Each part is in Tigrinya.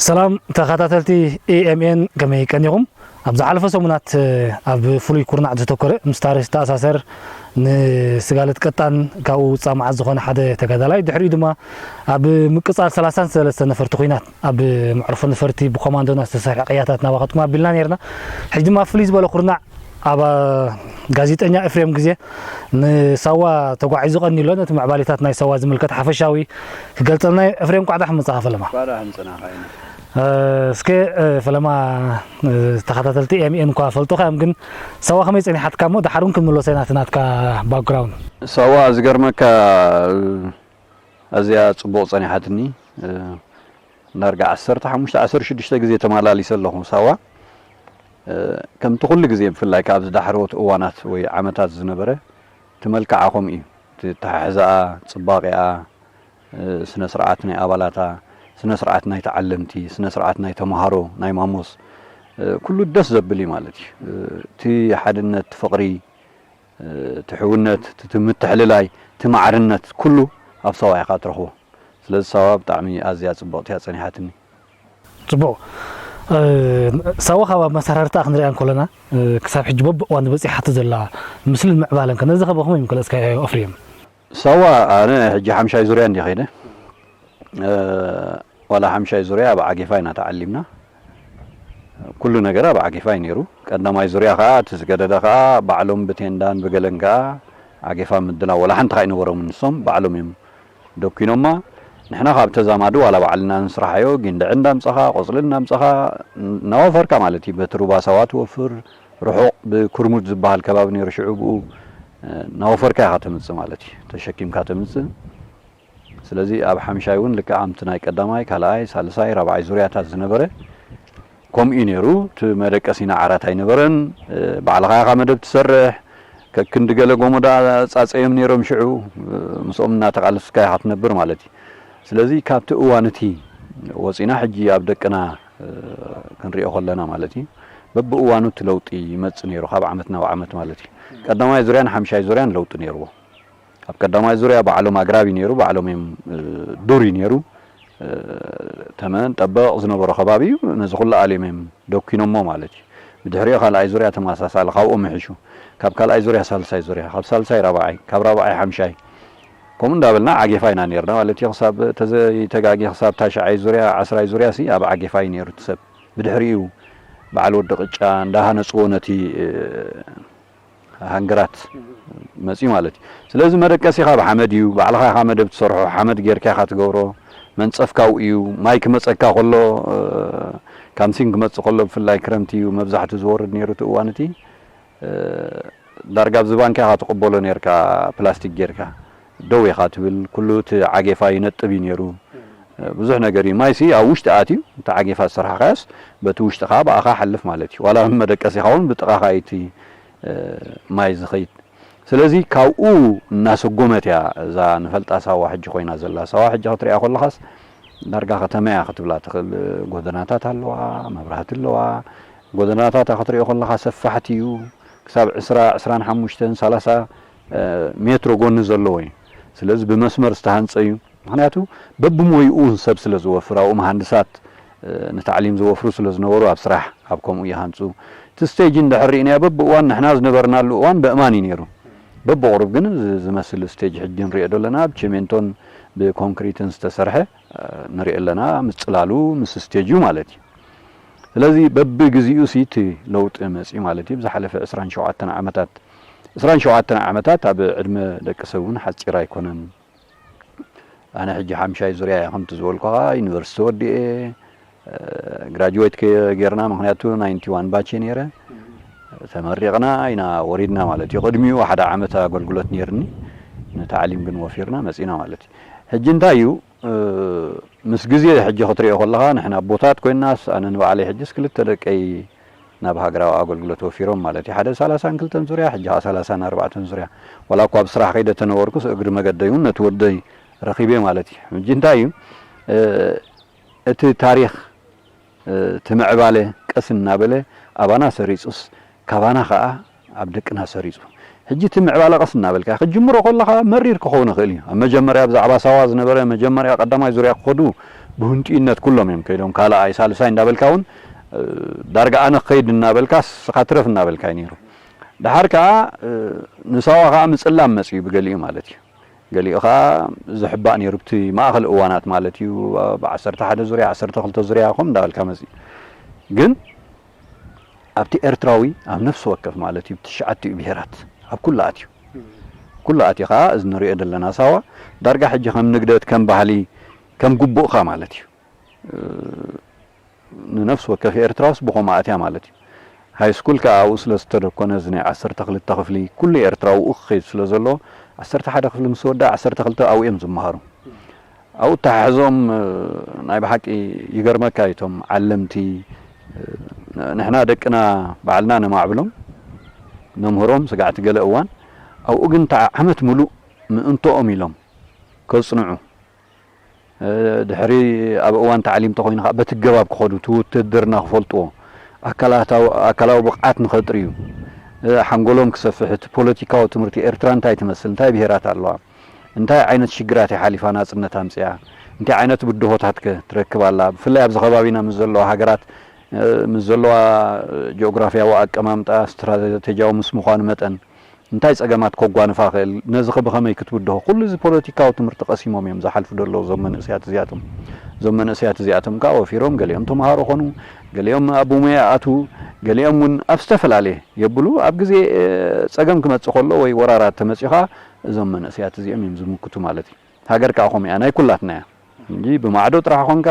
ሰላም ተኸታተልቲ ኤ ኤም ኤን፣ ከመይ ቀኒኹም? ኣብ ዝሓለፈ ሰሙናት ኣብ ፍሉይ ኩርናዕ ዘተኮረ ምስታ ርእሲ ዝተኣሳሰር ንስጋለት ቀጣን ካብኡ ውፃእ መዓት ዝኾነ ሓደ ተጋዳላይ፣ ድሕሪኡ ድማ ኣብ ምቅፃል ሰላሳን ሰለስተ ነፈርቲ ኲናት ኣብ መዕርፎ ነፈርቲ ብኮማንዶና ዝተሰርሐ ቅያታት ናባኻትኩም ኣቢልና ነርና። ሕጂ ድማ ፍልይ ዝበለ ኩርናዕ ኣብ ጋዜጠኛ ኤፍሬም ግዜ ንሳዋ ተጓዒዙ ቀኒ ኣሎ። ነቲ ምዕባሌታት ናይ ሳዋ ዝምልከት ሓፈሻዊ ክገልጸልና እዩ። ኤፍሬም፣ ቋዕዳ ሕምጻኻ ፈለማ። ቋዳ ሕምጽናኻ ኢና። እስከ ፈለማ ተኸታተልቲ ኤም ኤን እኳ ፈልጡኻ እዮም፣ ግን ሳዋ ከመይ ጸኒሓትካ እሞ ድሓር እውን ክንምለሶ ኢና እቲ ናትካ ባክግራውንድ። ሳዋ ዝገርመካ ኣዝያ ጽቡቕ ጸኒሓትኒ። ዳርጋ ዓሰርተ ሓሙሽተ ዓሰርተ ሽዱሽተ ግዜ ተመላሊሰ ኣለኹ ሳዋ። ከምቲ ኩሉ ግዜ ብፍላይ ካብ ዝዳሕረዎት እዋናት ወይ ዓመታት ዝነበረ እቲ መልክዓ ከምኡ እዩ። እቲ ኣተሓሕዛኣ፣ ጽባቐኣ፣ ስነ ስርዓት ናይ ኣባላታ፣ ስነ ስርዓት ናይ ተዓለምቲ፣ ስነ ስርዓት ናይ ተምሃሮ፣ ናይ ማሞስ፣ ኩሉ ደስ ዘብል እዩ ማለት እዩ። እቲ ሓድነት፣ ፍቕሪ፣ እቲ ሕውነት፣ እቲ ምትሕልላይ፣ እቲ ማዕርነት ኩሉ ኣብ ሳዋ ኢኻ ትረኽቦ። ስለዚ ሳዋ ብጣዕሚ ኣዝያ ጽብቕቲ እያ ጸኒሓትኒ። ጽቡቕ። ሳዋ ካብ ኣመሰራርታ ክንሪኣ እንከለና ክሳብ ሕጂ በብእዋን በጺሓቶ ዘላ ምስልን ምዕባለን ከ ነዚ ከ ብኸመይ ምገለጽካዮ ኤፍሬም? ሳዋ ኣነ ሕጂ ሓምሻይ ዙርያ እንድየ ከይደ። ዋላ ሓምሻይ ዙርያ ኣብ ዓጌፋ ኢና ተዓሊምና። ኩሉ ነገር ኣብ ዓጌፋ እዩ ነይሩ። ቀዳማይ ዙርያ ከኣ እቲ ዝገደደ ከኣ ባዕሎም ብቴንዳን ብገለን ከኣ ዓጌፋ ምድላው ዋላ ሓንቲ ከኣ ኣይነበሮምን፣ ንሶም ባዕሎም እዮም ደኪኖማ። ንሕና ካብ ተዛማዲ ዋላ ባዕልና ንስራሓዮ፣ ጊንድዒ እንዳምጻኻ፣ ቆጽሊ እንዳምጻኻ፣ እናወፈርካ ማለት እዩ። በቲ ሩባ ሳዋ ትወፍር፣ ርሑቕ ብኩርሙድ ዝበሃል ከባቢ ነይሩ ሽዑ፣ ብኡ እናወፈርካ ኢኻ ተምጽእ ማለት እዩ። ተሸኪምካ ተምጽእ። ስለዚ ኣብ ሓምሻይ እውን ልክዕ ከምቲ ናይ ቀዳማይ፣ ካልኣይ፣ ሳልሳይ፣ ራብዓይ ዙርያታት ዝነበረ ከምኡ እዩ ነይሩ። እቲ መደቀሲና ዓራት ኣይነበረን። ባዕልኻ ኢኻ መደብ ትሰርሕ። ከክንዲ ገለ ጎሞዳ ጻጸዮም ነይሮም ሽዑ፣ ምስኦም እናተቓለስካ ኢኻ ትነብር ማለት እዩ። ስለዚ ካብቲ እዋን እቲ ወጺና ሕጂ ኣብ ደቅና ክንሪኦ ከለና ማለት እዩ፣ በብእዋኑ እቲ ለውጢ ይመጽእ ነይሩ፣ ካብ ዓመት ናብ ዓመት ማለት እዩ። ቀዳማይ ዙርያን ሓምሻይ ዙርያን ለውጢ ነይርዎ። ኣብ ቀዳማይ ዙርያ ባዕሎም ኣግራብ እዩ ነይሩ፣ ባዕሎም እዮም፣ እ፣ ዱር እዩ ነይሩ። እ፣ ተመን ጠበቕ ዝነበሮ ከባቢ እዩ። ነዚ ኩሉ ኣልዮም እዮም ደኪኖሞ ማለት እዩ። ብድሕሪኡ ካልኣይ ዙርያ ተመሳሳሊ፣ ካብኦም ምሕሹ። ካብ ካልኣይ ዙርያ ሳልሳይ ዙርያ፣ ካብ ሳልሳይ ራብዓይ፣ ካብ ራብዓይ ሓምሻይ። ከምኡ እንዳበልና ዓጌፋ ኢና ነይርና ማለት እዩ። ክሳብ ተዘይተጋጊ ክሳብ ታሽዓይ ዙርያ፣ ዓስራይ ዙርያ ሲ ኣብ ዓጌፋ እዩ ነይሩ እቲ ሰብ። ብድሕሪኡ በዓል ወዲ ቅጫ እንዳሃነጽዎ ነቲ፣ እ፣ ሃንግራት መጽዩ ማለት እዩ። ስለዚ መደቀሲኻ ብሓመድ እዩ፣ ባዕልኻ ኢኻ መደብ ትሰርሖ፣ ሓመድ ጌርካ ኢኻ ትገብሮ፣ መንጸፍካ ኣብኡ እዩ፣ ማይ ክመጸካ ከሎ፣ እ፣ ካምሲን ክመጽእ ከሎ ብፍላይ ክረምቲ እዩ መብዛሕትኡ ዝወርድ ነይሩ እቲ እዋን እቲ። እ፣ ዳርጋ ኣብዚ ባንካ ኢኻ ትቕበሎ ኔርካ ፕላስቲክ ጌርካ፣ ደው ኢኻ ትብል፣ ኩሉ እቲ ዓጌፋ ይነጥብ እዩ ነይሩ። እ፣ ብዙሕ ነገር እዩ። ማይሲ ኣብ ውሽጢ ኣትዩ፣ እቲ ዓጌፋ ዝሰርሓኻዮስ በቲ ውሽጢ ኸዓ ብኣኻ ሓልፍ ማለት እዩ። ዋላ መደቀሲኻ እውን ብጥቓኻ እዩ እቲ እ፣ ማይ ዝኸይድ። ስለዚ ካብኡ እናሰጎመት እያ እዛ ንፈልጣ ሳዋ ሕጂ ኮይና ዘላ። ሳዋ ሕጂ ክትሪኣ ከለኻስ ዳርጋ ከተማ እያ ክትብላ ትኽእል። ጎደናታት ኣለዋ፣ መብራህቲ ኣለዋ። ጎደናታታ ክትሪኦ ከለኻ ሰፋሕቲ እዩ። ክሳብ ዕስራ፣ ዕስራን ሓሙሽተን፣ ሰላሳ፣ እ፣ ሜትሮ ጎኒ ዘለዎ እዩ። ስለዚ ብመስመር ዝተሃንጸ እዩ። ምኽንያቱ በብሞይኡ ሰብ ስለ ዝወፍር፣ ኣብኡ መሃንድሳት፣ እ፣ ንታዕሊም ዝወፍሩ ስለ ዝነበሩ ኣብ ስራሕ ኣብ ከምኡ ይሃንጹ። እቲ ስቴጅ እንድሕር ርኢናዮ በብእዋን ንሕና ዝነበርናሉ እዋን በእማን እዩ ነይሩ። በብቑሩብ ግን ዝ-፣ ዝመስል ስቴጅ ሕጂ ንሪኦ ደለና ብቸሜንቶን ብኮንክሪትን ዝተሰርሐ፣ እ፣ ንሪኦ ኣለና። ምጽላሉ ምስ ስቴጁ ማለት እዩ። ስለዚ በብግዚኡ ሲ እቲ ለውጢ መጺኡ ማለት እዩ። ብዝሓለፈ ዕስራን ሸውዓተን ዓመታት፣ ዕስራን ሸውዓተን ዓመታት ኣብ ዕድመ ደቂ ሰብ እውን ሓጺር ኣይኮነን። ኣነ ሕጂ ሓምሻይ ዙርያ እየ፣ ከምቲ ዝበልኩኻ ዩኒቨርሲቲ ወዲኤ፣ እ፣ ግራጁዌት ከ-፣ ጌርና፣ ምኽንያቱ ናይንቲ ዋን ባች እየ ነይረ። ተመሪቕና ኢና ወሪድና ማለት እዩ። ቅድሚኡ ሓደ ዓመት ኣገልግሎት ነይርኒ፣ ንታዕሊም ግን ወፊርና መጺና ማለት እዩ። ሕጂ እንታይ እዩ፣ እ፣ ምስ ግዜ ሕጂ ክትሪኦ ከለኻ፣ ንሕና ኣቦታት ኮይናስ፣ ኣነ ንባዕለይ ሕጅስ ክልተ ደቀይ ናብ ሃገራዊ ኣገልግሎት ወፊሮም ማለት እዩ። ሓደ ሰላሳን ክልተን ዙርያ፣ ሕጂ ኸዓ ሰላሳን ኣርባዕተን ዙርያ። ዋላ እኳ ኣብ ስራሕ ከይደ ተነበርኩስ፣ እግሪ መገደይ እውን ነቲ ወደይ ረኺበ ማለት እዩ። ሕጂ እንታይ እዩ፣ እ፣ እቲ ታሪኽ፣ እ፣ እቲ ምዕባለ ቀስ እናበለ ኣባና ሰሪጹስ፣ ካባና ኸዓ ኣብ ደቅና ሰሪጹ። ሕጂ እቲ ምዕባለ ቀስ እናበልካ ክትጅምሮ ከለኻ መሪር ክኸውን ይኽእል እዩ። ኣብ መጀመርያ ብዛዕባ ሳዋ ዝነበረ መጀመርያ ቀዳማይ ዙርያ ክኸዱ ብህንጡይነት ኩሎም እዮም ከይዶም፣ ካልኣይ ሳልሳይ እንዳበልካ እውን እ፣ ዳርጋ ኣነ ክኸይድ እናበልካ ስኻ ትረፍ እናበልካ እዩ ነይሩ። ድሓር ከዓ እ፣ ንሳዋ ከዓ ምፅላም መፅዩ ብገሊኡ ማለት እዩ። ገሊኡ ከዓ ዝሕባእ ነይሩ። ብቲ ማእኸል እዋናት ማለት እዩ፣ ኣብ ዓሰርተ ሓደ ዙርያ፣ ዓሰርተ ክልተ ዙርያ ከምኡ እንዳበልካ መፅዩ። ግን ኣብቲ ኤርትራዊ ኣብ ነፍሲ ወከፍ ማለት እዩ፣ ትሽዓቲኡ ብሄራት ኣብ ኩሉ ኣትዩ። ኩሉ ኣትዩ ከዓ እዚ ንሪኦ ዘለና ሳዋ ዳርጋ ሕጂ ከም ንግደት፣ ከም ባህሊ፣ ከም ግቡእካ ማለት እዩ። ንነፍሲ ወከፍ ኤርትራውስ ብኸምኡ ኣትያ ማለት እዩ። ሃይ ስኩል ከዓ ኣብኡ ስለ ዝተደኮነ፣ እዚ ናይ ዓሰርተ ክልተ ክፍሊ ኩሉ ኤርትራዊ ኣብኡ ክኸይድ ስለ ዘሎ፣ ዓሰርተ ሓደ ክፍሊ ምስ ወድኣ ዓሰርተ ክልተ ኣብኡ እዮም ዝመሃሩ። ኣብኡ ተሓሕዞም፣ እ፣ ናይ ብሓቂ ይገርመካ እዩ። እቶም ዓለምቲ፣ እ፣ ንሕና ደቅና ባዕልና ነማዕብሎም፣ ነምህሮም፣ ስጋዕቲ ገለ እዋን። ኣብኡ ግን እንተ ዓመት ምሉእ ምእንትኦም ኢሎም ከጽንዑ፣ እ፣ ድሕሪ ኣብ እዋን ታዕሊም ተኾይኑ ኸዓ በቲ ገባብ ክኸዱ፣ እቲ ውትድርና ክፈልጥዎ፣ ኣካላታዊ፣ ኣካላዊ ብቕዓት ንኸጥርዩ፣ እ፣ ሓንጎሎም ክሰፍሕ፣ እቲ ፖለቲካዊ ትምህርቲ ኤርትራ እንታይ ትመስል፣ እንታይ ብሄራት ኣለዋ፣ እንታይ ዓይነት ሽግራት እያ ሓሊፋ ናጽነት ኣምጽያ፣ እንታይ ዓይነት ብድሆታት ከ ትረክብ ኣላ፣ ብፍላይ ኣብዚ ከባቢና ምስ ዘለዋ ሃገራት፣ እ፣ ምስ ዘለዋ ጂኦግራፍያዊ ኣቀማምጣ፣ ስትራተጂያዊ ምስ ምዃኑ መጠን፣ እንታይ ጸገማት ከጓንፋ ክእል፣ ነዚ ኸ ብኸመይ ክትብድሆ፣ ኩሉ እዚ ፖለቲካዊ ትምህርቲ ቀሲሞም እዮም ዝሓልፉ ዘለዉ እዞም መንእሰያት እዚኣቶም። እዞም መንእሰያት እዚኣቶም ከኣ ወፊሮም፣ ገሊኦም ተምሃሮ ኾኑ፣ ገሊኦም ኣብ ሞያ ኣትዉ፣ ገሊኦም እውን ኣብ ዝተፈላለየ የብሉ። ኣብ ግዜ፣ እ፣ ጸገም ክመጽእ ከሎ ወይ ወራራት ተመጺኡ ኸኣ እዞም መንእሰያት እዚኦም እዮም ዝምክቱ ማለት እዩ። ሃገር ከኣ ከምኡ እያ፣ ናይ ኩላትና እያ። እንጂ ብማዕዶ ጥራሕ ኾንካ፣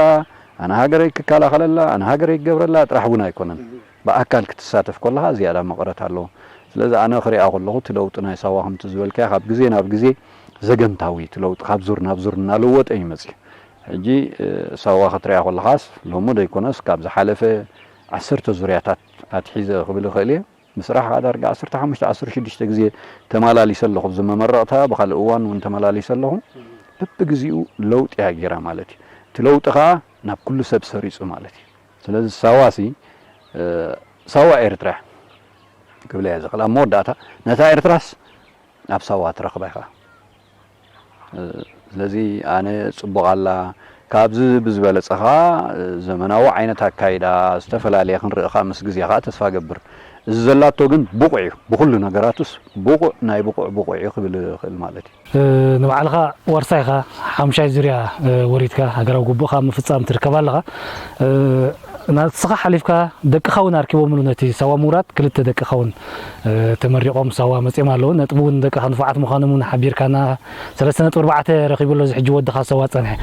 ኣነ ሃገረይ ክከላኸለላ፣ ኣነ ሃገረይ ክገብረላ ጥራሕ እውን ኣይኮነን። ብኣካል ክትሳተፍ ከለኻ ዝያዳ መቐረት ኣለዎ። ስለዚ ኣነ ክሪኣ ከለኹ እቲ ለውጢ ናይ ሳዋ ከምቲ ዝበልካዮ ካብ ግዜ ናብ ግዜ ዘገምታዊ እቲ ለውጢ ካብ ዙር ናብ ዙር እናለወጠ እዩ መፂኡ። ሕጂ፣ እ፣ ሳዋ ክትሪኣ ከለኻስ ሎሚ ዘይኮነስ ካብ ዝሓለፈ ዓሰርተ ዙርያታት ኣትሒዘ ክብል እኽእል እየ። ምስራሕ ከዓ ዳርጋ ዓሰርተ ሓሙሽተ ዓሰርተ ሽዱሽተ ግዜ ተመላሊሰ ኣለኹ። ኣብዚ መመረቕታ ብኻልእ እዋን እውን ተመላሊሰ ኣለኹ። በብግዜኡ ለውጢ እያ ገይራ ማለት እዩ። እቲ ለውጢ ከዓ ናብ ኩሉ ሰብ ሰሪጹ ማለት እዩ። ስለዚ ሳዋሲ፣ እ፣ ሳዋ ኤርትራ ክብላ እየ ዝኽእል። ኣብ መወዳእታ ነታ ኤርትራስ ኣብ ሳዋ ትረኽባ ኢኻ። እ፣ ስለዚ ኣነ ጽቡቕ ኣላ። ካብዚ ብዝበለጸ ኸኣ፣ እ፣ ዘመናዊ ዓይነት ኣካይዳ፣ ዝተፈላለየ ክንርኢ ኸኣ ምስ ግዜ ኸኣ ተስፋ እገብር። እዚ ዘላቶ ግን ብቑዕ እዩ። ብኹሉ ነገራቱስ ብቑዕ፣ ናይ ብቑዕ ብቑዕ እዩ ክብል እኽእል ማለት እዩ። እ፣ ንባዕልኻ ዋርሳይ ኢኻ፣ ሓሙሻይ ዙርያ፣ እ፣ ወሪድካ፣ ሃገራዊ ግቡእኻ ምፍጻም ትርከብ ኣለኻ። እ፣ ንስኻ ሓሊፍካ ደቅኻ እውን ኣርኪቦምሉ ነቲ ሳዋ ምውራድ፣ ክልተ ደቅኻ እውን፣ እ፣ ተመሪቖም ሳዋ መጺኦም ኣለዉ። ነጥቢ እውን ደቅኻ ንፉዓት ምዃኖም እውን ሓቢርካና። ሰለስተ ነጥቢ ኣርባዕተ ረኺቡ ኣሎ እዚ ሕጂ ወድኻ ሳዋ ዝጸንሐ።